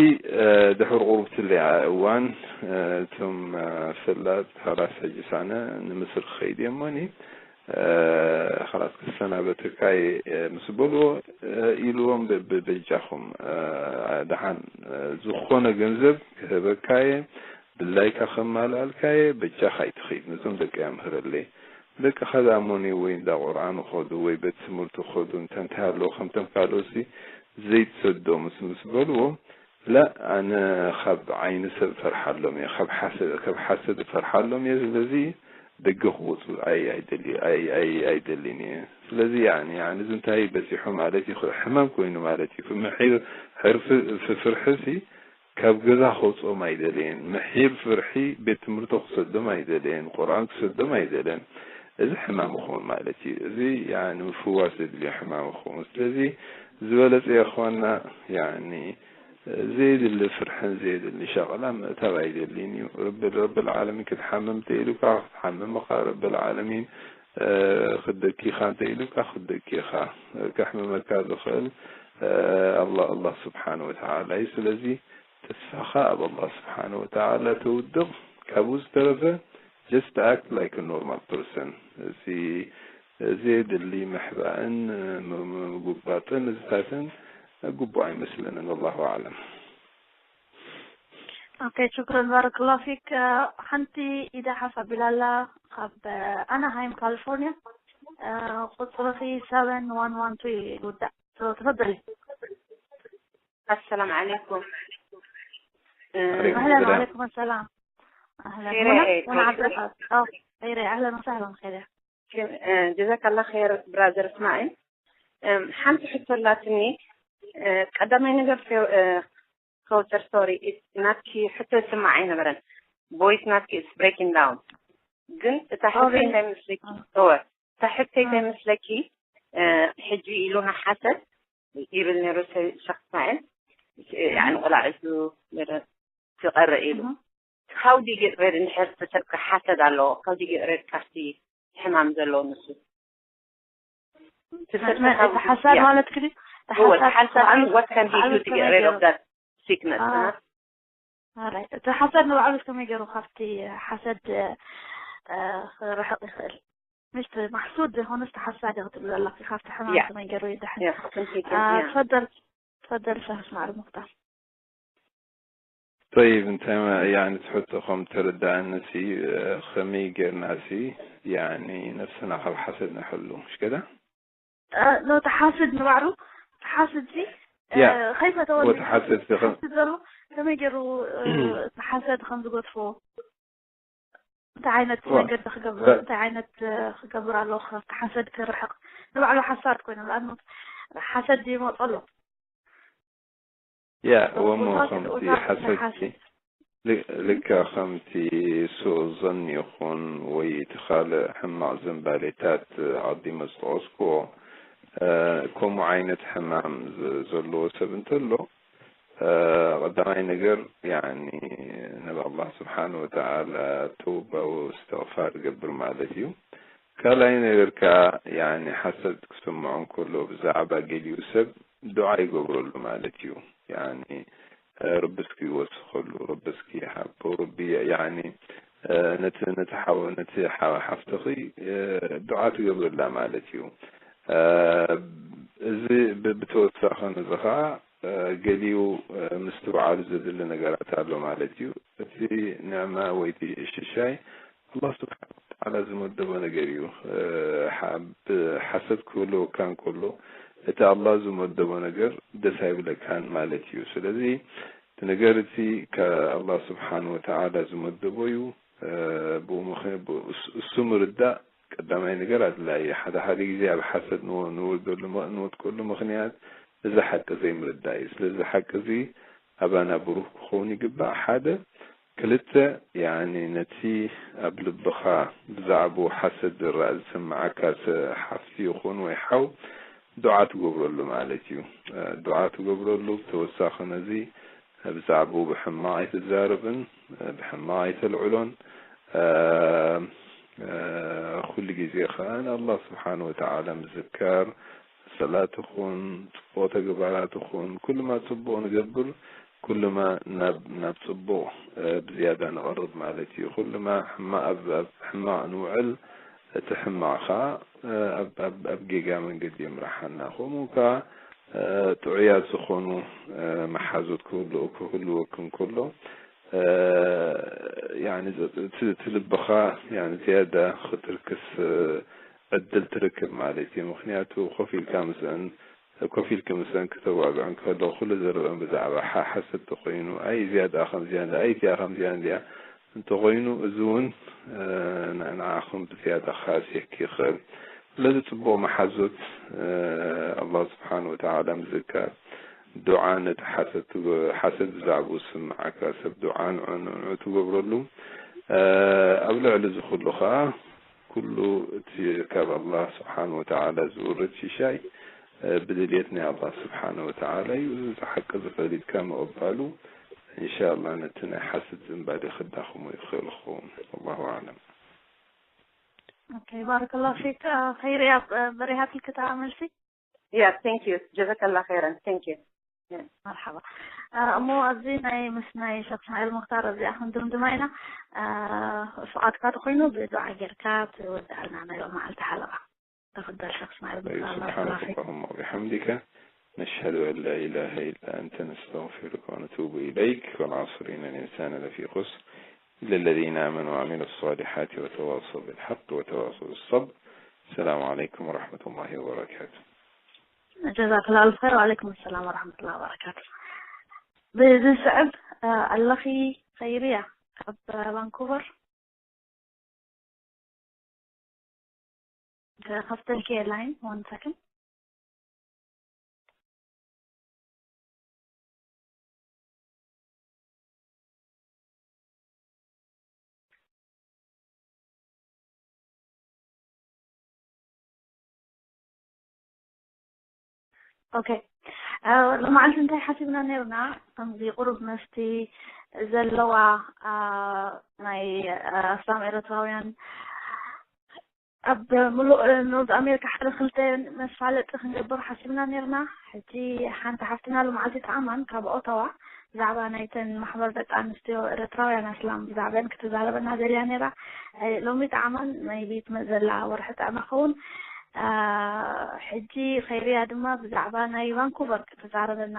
እ፣ ድሕሪ ቁሩብ ትለይ እዋን፣ እ፣ እቶም፣ እ፣ ፈላጥ፣ "ኸላስ ሕጂ ሳነ ንምስሪ ክኸይድ እየ እሞኒ፣ እ፣ ኸላስ ክሰናበተካ እየ" ምስ በልዎ፣ እ፣ ኢልዎም፣ "ብ-፣ ብ-፣ በጃኹም፣ እ፣ ደሓን፣ እ፣ ዝኾነ ገንዘብ ክህበካ እየ፣ ድላይካ ከማልኣልካ እየ፣ በጃኻ ኣይትኸይድ፣ ነቶም ደቀይ ኣምህረለይ። ደቅኻ ደኣ እሞኒ ወይ እንዳ ቁርኣን ይኸዱ ወይ ቤት ትምህርቲ ይኸዱ፣ እንተ እንታይ ኣለዎ፣ ከምቶም ካልኦትሲ ዘይትሰዶምስ" ምስ በልዎ፣ "ላ፣ ኣነ ካብ ዓይኒ ሰብ እፈርሓሎም እየ፣ ካብ ሓሰ-፣ ካብ ሓሰድ እፈርሓሎም እየ፣ ስለዚ ደገ ክወፁ ኣይ-፣ ኣይደሊ-፣ ኣይ-፣ ኣይ-፣ ኣይደልን እየ። ስለዚ ያኒ፣ ያኒ እዚ እንታይ በፂሑ ማለት እዩ? ሕማም ኮይኑ ማለት እዩ። ምሒር፣ ሕርፊ፣ ፍ-፣ ፍርሒ ሲ ካብ ገዛ ከውፅኦም ኣይደለየን። ምሒር ፍርሒ ቤት ትምህርቶ ክሰዶም ኣይደለየን። ቁርኣን ክሰዶም ኣይደለየን። እዚ ሕማም ይኸውን ማለት እዩ። እዚ ያኒ ምፍዋስ ዘድልዮ ሕማም ይኸውን። ስለዚ ዝበለፀ የኾና ያኒ ዘየድሊ ፍርሕን ዘየድሊ ሸቐላ ምእታው ኣይደልን እዩ። ረቢ፣ ረብል ዓለሚን ክትሓምም እንተ ኢሉካ ክትሓምም ኢኻ። ረብል ዓለሚን፣ እ፣ ክትደኪኻ እንተ ኢሉካ ክትደኪኻ። ከሕምመካ ዝኽእል፣ እ፣ ኣላህ፣ ኣላህ ስብሓነ ወተዓላ እዩ። ስለዚ ተስፋኻ ኣብ ኣላህ ስብሓነ ወተዓላ ተውድቕ። ካብኡ ዝተረፈ just act like a normal person። እዚ ዘየድሊ ምሕባእን ም-፣ ም-፣ ምጉባጥን እዚታትን ግቡእ ኣይመስለንን። ኣላሁ ኣዕለም። ኦኬ፣ ሹክረን ባረከላሁ ፊክ። ሓንቲ ኢዳ ሓፍ ኣቢላ ኣላ ካብ ኣናሃይም ካሊፎርኒያ። ቁፅርኺ ሰቨን ዋን ዋን ቱ ይውዳእ። ተፈደሊ። السلام عليكم. عليكم اهلا السلام. وعليكم السلام. اهلا خير هنا يا هنا عبد كوثر. الحق. اه خير، اهلا وسهلا خير. ጀዛካላ ኸይር ብራዘር እስማኤል። ሓንቲ ሕቶ ኣላትኒ። ቀዳማይ ነገር ከውተር ሶሪ ናትኪ ሕቶ ዝስማዕ ኣይነበረን። ቮይስ ናትኪ is breaking down። ግን እታ ሕቶ እንታይ መስለኪ? እወ እታ ሕቶ እንታይ መስለኪ? ሕጂ ኢሉና ሓሰድ ይብል ነይሩ ሸኽ እስማኤል። ያኒ ቆላዒቱ ክቐርእ ኢሉ how do you get rid እንድሕር እቲ ሰብ ሓሰድ ኣለዎ how do you get rid ካብቲ ሕማም ዘለዎ ንሱ እቲ ሓሳድ ማለት ክዲ እወ ሓሳድ what can he do to get rid of that sickness እቲ ሓሳድ ንባዕሉ ከመይ ገይሩ ካብቲ ሓሰድ ክርሕቕ ይኽእል? ምሽ ማሕሱድ ዘይኮነስ ተሓሳዲ ክትብል ኣለኪ ካብቲ ሕማም ከመይ ገይሩ ይድሕን? ትፈደል ትፈደል ሻህ እስማዕል ሙክታር طيب እንታይ ያኒ ትሕቶ ከም ተረዳእኒ ሲ ከመይ ጌርና ሲ ያኒ ነፍስና ካብ ሓሰድ ንሕሉ مش كده ኖ ተሓስድ ንባዕሉ ተሓስድ ሲ ያ ከይፈተወ ወተሓሰድ ሲ ከም ተሓስድ ዘሎ ከመይ ገይሩ ተሓሰድ ከም ዝገድፎ እንታይ ዓይነት እወ። መንገዲ ክገብር በ- እንታይ ዓይነት ክገብር ኣለዎ ተሓሰድ ክርሕቕ ንባዕሉ ሓሳድ ኮይኑ ንኣብነት ሓሰድ ይመፀ ኣሎ ያ እወ እሞ ወሳት- ከምቲ ወሳት ሓሰድቲ ሓሰድ። ል- ልክዕ ከምቲ ሱእ ዘን ይኹን ወይ እቲ ካልእ ሕማቕ ዝንባሌታት ዓዲመ ዝጠቐስክዎ እ፣ ከምኡ ዓይነት ሕማም ዘ- ዘለዎ ሰብ እንተሎ እ፣ ቀዳማይ ነገር ያኒ ናብ ኣላህ ስብሓን ወተዓላ ተውባ ወእስትቕፋር ገብር ማለት እዩ። ካልኣይ ነገር ከዓ ያኒ ሓሰድ ክስምዖ እንከሎ ብዛዕባ ገሊኡ ሰብ ዱዓ ይገብረሉ ማለት እዩ። ያኒ ረቢ እስኪ ይወስኸሉ፣ ረቢ እስኪ ይሃቦ፣ ረቢ ያኒ ነቲ ነቲ ሓው ነቲ ሓፍትኺ ዱዓ ትገብርላ ማለት እዩ። እዚ ብተወሳኺ ነዚ ከዓ ገሊኡ ምስትውዓሉ ዘድሊ ነገራት ኣሎ ማለት እዩ። እቲ ንዕማ ወይ እቲ ሽሻይ ኣላህ ስብሓን ወተዓላ ዝመደቦ ነገር እዩ። ብሓሰት ክህልወካ እንከሎ እቲ ኣላህ ዝመደቦ ነገር ደስ ኣይብለካን ማለት እዩ። ስለዚ እቲ ነገር እቲ ከኣላህ ስብሓን ወተዓላ ዝመደቦ እዩ። ብኡ ምኽ- ብኡ እሱ- እሱ ምርዳእ ቀዳማይ ነገር ኣድላይ እዩ። ሓደ ሓደ ግዜ ኣብ ሓሰት ንወ- ንወርደሉ መ- ንወድቀሉ ምኽንያት እዚ ሓቂ ዘይምርዳእ እዩ። ስለዚ ሓቂ እዚ ኣባና ብሩህ ክኸውን ይግባእ። ሓደ ክልተ ያኒ ነቲ ኣብ ልብኻ ብዛዕባኡ ሓሰት ዝረኣ ዝስምዓካ ሰ- ሓፍቲ ይኹን ወይ ሓው ዱዓ ትገብረሉ ማለት እዩ። ዱዓ ትገብረሉ ብተወሳኺ ነዚ ብዛዕባኡ ብሕማቕ ኣይትዛረብን፣ ብሕማቕ ኣይተልዕሎን። ኩሉ ግዜ ኸዓ ንኣላህ ስብሓን ወተዓላ ምዝካር፣ ሰላት ይኹን፣ ጽቡቕ ተግባራት ይኹን፣ ኩሉማ ጽቡቕ ንገብር፣ ኩሉማ ናብ ናብ ጽቡቕ ብዝያዳ ንቐርብ ማለት እዩ። ኩሉማ ሕማቕ ኣብ ኣብ ሕማቕ ንውዕል፣ እቲ ሕማቕ ኸዓ ኣብ ኣብ ኣብ ጌጋ መንገዲ የምርሓና። ከምኡ ከኣ ጥዑያት ዝኾኑ መሓዙት ክህልው ክህልወኩም ከሎ ያኒ እቲ እቲ ልብኻ ያኒ ዝያዳ ክትርክስ ዕድል ትርክብ ማለት እዩ። ምኽንያቱ ኮፍ ኢልካ ምስአን ኮፍ ኢልኪ ምስአን ክተዋግዕን ከሎ ኩሉ ዝርአን ብዛዕባ ሓ- ሓሰት ተኾይኑ ኣይ እዚኣ ደኣ ከምዚኣ እንድያ ኣይ እቲኣ ከምዚኣ እንድያ እንተኾይኑ እዚ እውን ንዓኹም ብዝያዳ ክኻስየኪ ይኽእል። ስለዚ ጽቡቕ መሓዙት ኣላህ ስብሓን ወተዓላ ምዝካር፣ ዱዓ ነቲ ሓሰት ትገ- ሓሰት ብዛዕባኡ ዝስምዓካ ሰብ ዱዓ ንዑ ንዑ ትገብረሉ። ኣብ ልዕሊ እዚ ኩሉ ኸዓ ኩሉ እቲ ካብ ኣላህ ስብሓን ወተዓላ ዝውርድ ሽሻይ ብድልየት ናይ ኣላህ ስብሓን ወተዓላ እዩ። እዚ ሓቂ ዝፈሊጥካ ምቕባሉ እንሻላ ነቲ ናይ ሓሰት ዝንባሌ ክዳኽሞ ይኽእል ክኸውን። ኣላሁ ኣዕለም። ኦኬ ባረከላሁ ፊክ። ኸይርያ በሪሃትልኪ እታ መልሲ። Yeah, thank you. ጀዛከላ ኸይረን. Thank you. መርሓባ። እሞ ኣብዚ ናይ ምስ ናይ ሸክ እስማዒል ሙክታር እዚኣ ክንድምድማ ኢና። ፍቓድካ ተኾይኑ ብዱዓ ጌርካ ትወድኣልና ናይ ሎማዓልቲ ሓለቓ። ተፈደል ሸክ እስማዒል ሙክታር. سبحانك اللهم وبحمدك، نشهد أن لا إله إلا أنت، نستغفرك ونتوب إليك. والعصر إن الإنسان لفي خسر، إلا الذين آمنوا وعملوا الصالحات وتواصوا بالحق وتواصوا بالصبر. السلام عليكم ورحمة الله وبركاته. ጀዛክላ ኣልፍ ኸይር። ወዓለይኩም ሰላም ወራሕመቱላ ወበረካቱ። ብዝስዕብ ኣለኺ ኸይርያ ካብ ቫንኩቨር። ከፍተልኪ ላይን one second. ኦኬ ሎማዓልቲ እንታይ ሓሲብና ነርና? ከምዚ ቁሩብ መስቲ ዘለዋ ናይ ኣስላም ኤረትራውያን ኣብ ምሉእ ኖርዝ ኣሜሪካ ሓደ ክልተ መስፋለጢ ክንገብር ሓሲብና ነርና። ሕጂ ሓንቲ ሓፍትና ሎማዓልቲ ጠዓማን ካብ ኦታዋ ብዛዕባ ናይተን ማሕበር ደቂ ኣንስትዮ ኤረትራውያን ኣስላም ብዛዕበን ክትዛረበና ደልያ ነራ። ሎሚ ጠዓማን maybe ትመፅእ ዘላ ወርሒ ጠዕማ ክኸውን። ሕጂ ኸይርያ ድማ ብዛዕባ ናይ ቫንኩቨር ክትዛረበና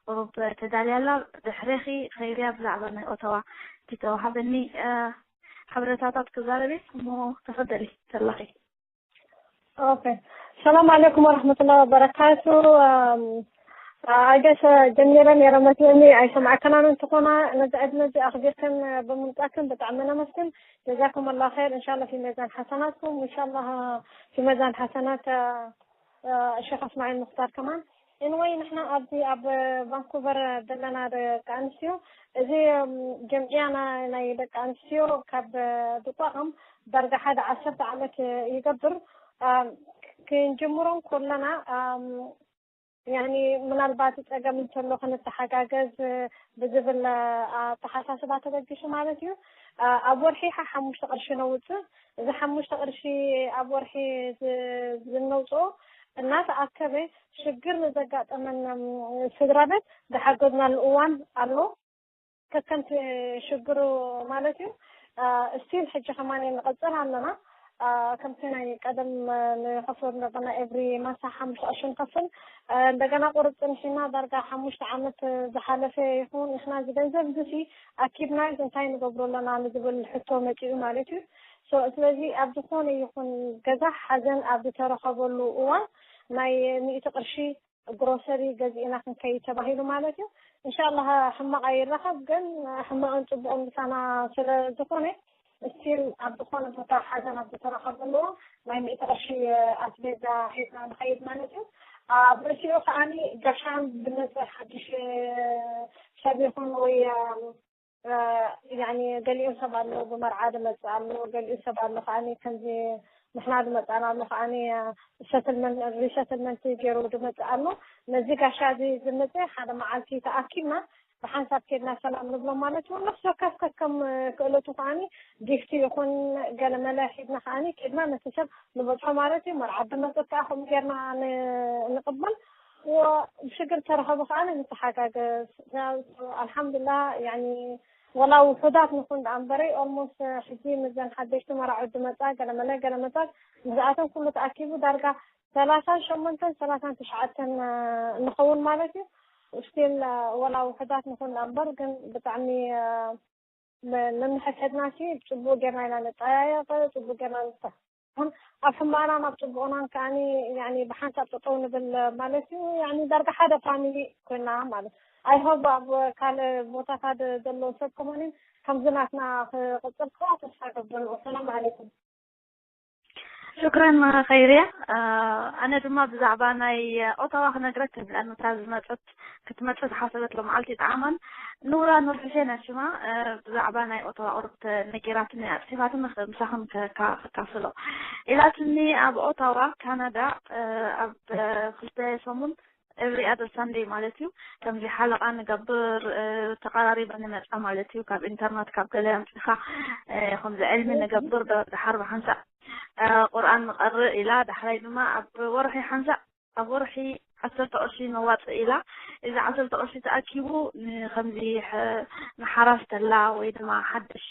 ቁሩብ ተዳልያ ኣላ። ድሕሬኺ ኸይርያ ብዛዕባ ናይ ኦታዋ እቲ ተዋሃበኒ ሓበሬታታት ክዛረብ እየ እሞ ተፈደሊ ተላኺ። ኦኬ ሰላም ዓለይኩም ወረሕመቱላ ወበረካቱ። ኣገሸ ጀሚረ ነረ መስለኒ ኣይሰማዕከናን እንትኾና ነዚ ዕድመ እዚ ኣኽቢርክን ብምምጻክን ብጣዕሚ ነመስግን። ጀዛኩም ኣላ ኸይር እንሻላ ፊ መዛን ሓሰናትኩም እንሻላ ፊ መዛን ሓሰናት ሸኽ እስማዒል ሙኽታር ከማን። Anyway ንሕና ኣብዚ ኣብ ቫንኩቨር ዘለና ደቂ ኣንስትዮ እዚ ጀምዕያ ናይ ደቂ ኣንስትዮ ካብ ዝቋቐም ዳርጋ ሓደ ዓሰርተ ዓመት ይገብር። ክንጅምሮም ከለና ያኒ ምናልባት ፀገም እንተሎ ክንተሓጋገዝ ብዝብል ኣተሓሳስባ ተበጊሱ ማለት እዩ። ኣብ ወርሒ ሓሙሽተ ቅርሺ ነውፅእ። እዚ ሓሙሽተ ቅርሺ ኣብ ወርሒ ዝነውፅኦ እናተኣከበ ሽግር ንዘጋጠመን ስድራ ቤት ዝሓገዝናሉ እዋን ኣሎ። ከከምቲ ሽግሩ ማለት እዩ። ስቲል ሕጂ ከማን ንቐፅል ኣለና። ከምቲ ናይ ቀደም ንኸፍሎ ዝነበርና ኤቭሪ ማሳ ሓሙሽተ ቅርሺ ንኸፍል። እንደገና ቁርፅ ንሒና ዳርጋ ሓሙሽተ ዓመት ዝሓለፈ ይኹን ንሕና እዚ ገንዘብ እዚ ኣኪብናዮ እንታይ ንገብሮ ኣለና ንዝብል ሕቶ መፂኡ ማለት እዩ። ስለዚ ኣብ ዝኾነ ይኹን ገዛ ሓዘን ኣብ ዝተረኸበሉ እዋን ናይ ሚእቲ ቅርሺ ግሮሰሪ ገዚእና ክንከይድ ተባሂሉ ማለት እዩ። እንሻላ ሕማቕ ኣይረኸብ ግን ሕማቕን ፅቡቕን ምሳና ስለ ዝኾነ ስቲል ኣብ ዝኾነ ቦታ ሓዘን ኣብ ዝተረኸበሉ ናይ ሚእቲ ቅርሺ ኣስቤዛ ሒዝና ንኸይድ ማለት እዩ። ኣብ ርእሲኡ ከዓኒ ጋሻን ብመፀ ሓድሽ ሰብ ይኹን ወይ ያኒ ገሊኡ ሰብ ኣሎ ብመርዓ ዝመፅእ ኣሎ፣ ገሊኡ ሰብ ኣሎ ከዓኒ ከምዚ ንሕና ዝመፃና ኣሎ ከዓኒ ሰትልመንት ሪሰትልመንት ገይሩ ዝመፅእ ኣሎ። ነዚ ጋሻ እዚ ዝመፀ ሓደ መዓልቲ ተኣኪብና ብሓንሳብ ከድና ሰላም ንብሎ ማለት እውን ነፍሲ ወከፍ ከከም ክእለቱ ከዓኒ ጊፍቲ ይኹን ገለመለ ሒድና ከዓኒ ከድና ነቲ ሰብ ንበፅሖ ማለት እዩ። መርዓ ብመፅእ ከዓ ከምኡ ጌርና ንቅበል። ብሽግር ተረኸቡ ከዓ ንተሓጋገዝ። ኣልሓምዱላ ያኒ ወላ ውሑዳት ንኹን ደኣ እምበረይ ኦልሞስት ሕጂ ምዘን ሓደሽቲ መራዑ ዝመፃ ገለመለ ገለመታት ምስኣቶም ኩሉ ተኣኪቡ ዳርጋ ሰላሳን ሸሞንተን ሰላሳን ትሽዓተን እንኸውን ማለት እዩ። ስቲል ወላ ውሑዳት ንኹን ደኣ እምበር ግን ብጣዕሚ ነንሕድሕድና ሲ ፅቡቅ ጌርና ኢና ንጠያየቅ፣ ፅቡቅ ጌርና ንተ ኣብ ሕማቅና ናብ ፅቡቅናን ከዓኒ ያኒ ብሓንሳብ ጠጠው ንብል ማለት እዩ። ያኒ ዳርጋ ሓደ ፋሚሊ ኮይና ማለት። ኣይ ሆፕ ኣብ ካልእ ቦታታት ዘሎ ሰብ ከማን ከምዚ ናትና ክቅፅል ከዓ ተስፋ ገብር። ሰላም ዓለይኩም። ሽክረን ኸይርያ። ኣነ ድማ ብዛዕባ ናይ ኦታዋ ክነግረክን እያ። ነታ ዝመፀት ክትመፅእ ዝሓሰበት ሎምዓልቲ ጣዕማን ኑራ ኑር ሕሴን እያ ሽማ። ብዛዕባ ናይ ኦታዋ ቁሩብ ነጊራትኒ እያ፣ ፅሒፋትኒ ምሳኽን ከካፍሎ ኢላትኒ። ኣብ ኦታዋ ካናዳ ኣብ ክልተ ሰሙን ኤቭሪ ኣደር ሳንደይ ማለት እዩ። ከምዚ ሓለቓ ንገብር፣ ተቐራሪበ ንመፃ ማለት እዩ። ካብ ኢንተርነት ካብ ገለ ኣምፂኻ ከምዚ ዕልሚ ንገብር፣ ደሓር ብሓንሳእ ቁርኣን ንቐርእ ኢላ፣ ዳሕራይ ድማ ኣብ ወርሒ ሓንሳእ ኣብ ወርሒ ዓሰርተ ቅርሺ ነዋፅእ ኢላ። እዚ ዓሰርተ ቅርሺ ተኣኪቡ ንከምዚ ንሓራስ ተላ ወይ ድማ ሓድሽ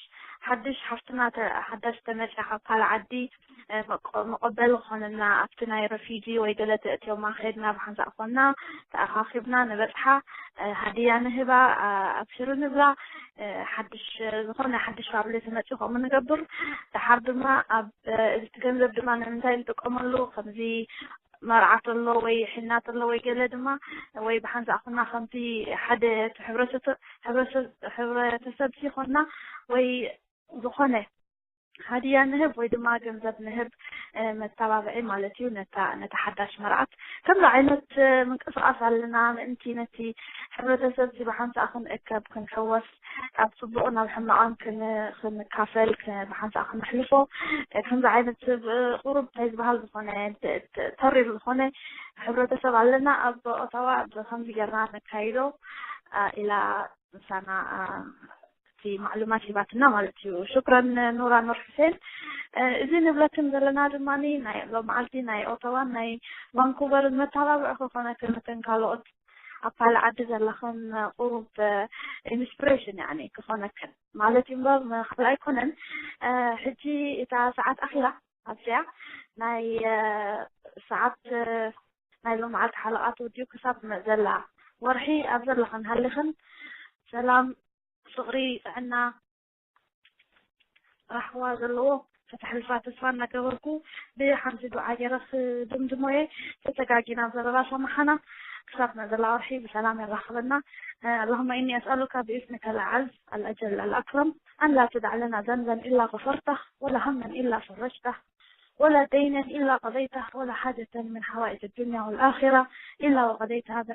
ሓድሽ ሓፍትና ሓዳሽ ተመፅያ ካብ ካልእ ዓዲ መቀበሊ ክኾነና ኣብቲ ናይ ረፊጂ ወይ ገለ ተእትዮማ ከድና ብሓንሳእ ኮና ተኣኻኺብና ንበፅሓ ሃድያ ንህባ ኣብሽሩ ንብላ ሓድሽ ዝኾነ ሓድሽ ፋብሊ ተመፅኡ ከምኡ ንገብር። ደሓር ድማ ኣብ እቲ ገንዘብ ድማ ንምንታይ ንጥቀመሉ ከምዚ መርዓ ተሎ ወይ ሕና ተሎ ወይ ገለ ድማ ወይ ብሓንሳእ ኮና ከምቲ ሓደ ሕብረተሰብ ሲ ኮና ወይ ዝኾነ ሃድያ ንህብ ወይ ድማ ገንዘብ ንህብ መተባብዒ ማለት እዩ። ነታ ነታ ሓዳሽ መርዓት ከምዚ ዓይነት ምንቅስቃስ ኣለና ምእንቲ ነቲ ሕብረተሰብ እዚ ብሓንሳእ ክንእከብ ክንሕወስ ካብ ፅቡቕ ናብ ሕማቕን ክንካፈል ብሓንሳእ ክነሕልፎ ከምዚ ዓይነት ሰብ ቁሩብ እንታይ ዝበሃል ዝኾነ ተሪር ዝኾነ ሕብረተሰብ ኣለና ኣብ ኦታዋ ብከምዚ ጌርና ነካይዶ ኢላ ምሳና እቲ ማዕሉማት ሂባትና ማለት እዩ። ሽክረን ኑራ ኑር ሕሴን። እዚ ንብለክን ዘለና ድማ ናይ ሎመዓልቲ ናይ ኦታዋን ናይ ቫንኩቨርን መተባብዒ ክኾነክን ነተን ካልኦት ኣብ ካልእ ዓዲ ዘለኽን ቁሩብ ኢንስፕሬሽን ያኒ ክኾነክን ማለት እዩ እምበር ምኽፍል ኣይኮነን። ሕጂ እታ ሰዓት ኣኺላ ኣብዚኣ ናይ ሰዓት ናይ ሎመዓልቲ ሓለቓ ተወዲኡ ክሳብ ዘላ ወርሒ ኣብ ዘለኽን ሃሊኽን ሰላም፣ ፍቕሪ፣ ጥዕና፣ ራህዋ ዘለዎ ከተሕልፋ ተስፋ እናገበርኩ ብሓንቲ ዱዓ ገይረ ክድምድሞ እየ። ተተጋጊና ኣብ ዘረባ ሰማሓና ክሳብ ዘላ ወርሒ ብሰላም የራኽበና። اللهم إني أسألك باسمك الأعز الأجل الأكرم أن لا تدع لنا ذنبا إلا غفرته ولا هما إلا فرجته ولا دينا إلا قضيته ولا حاجة من حوائج الدنيا والآخرة إلا وقضيتها برحمتك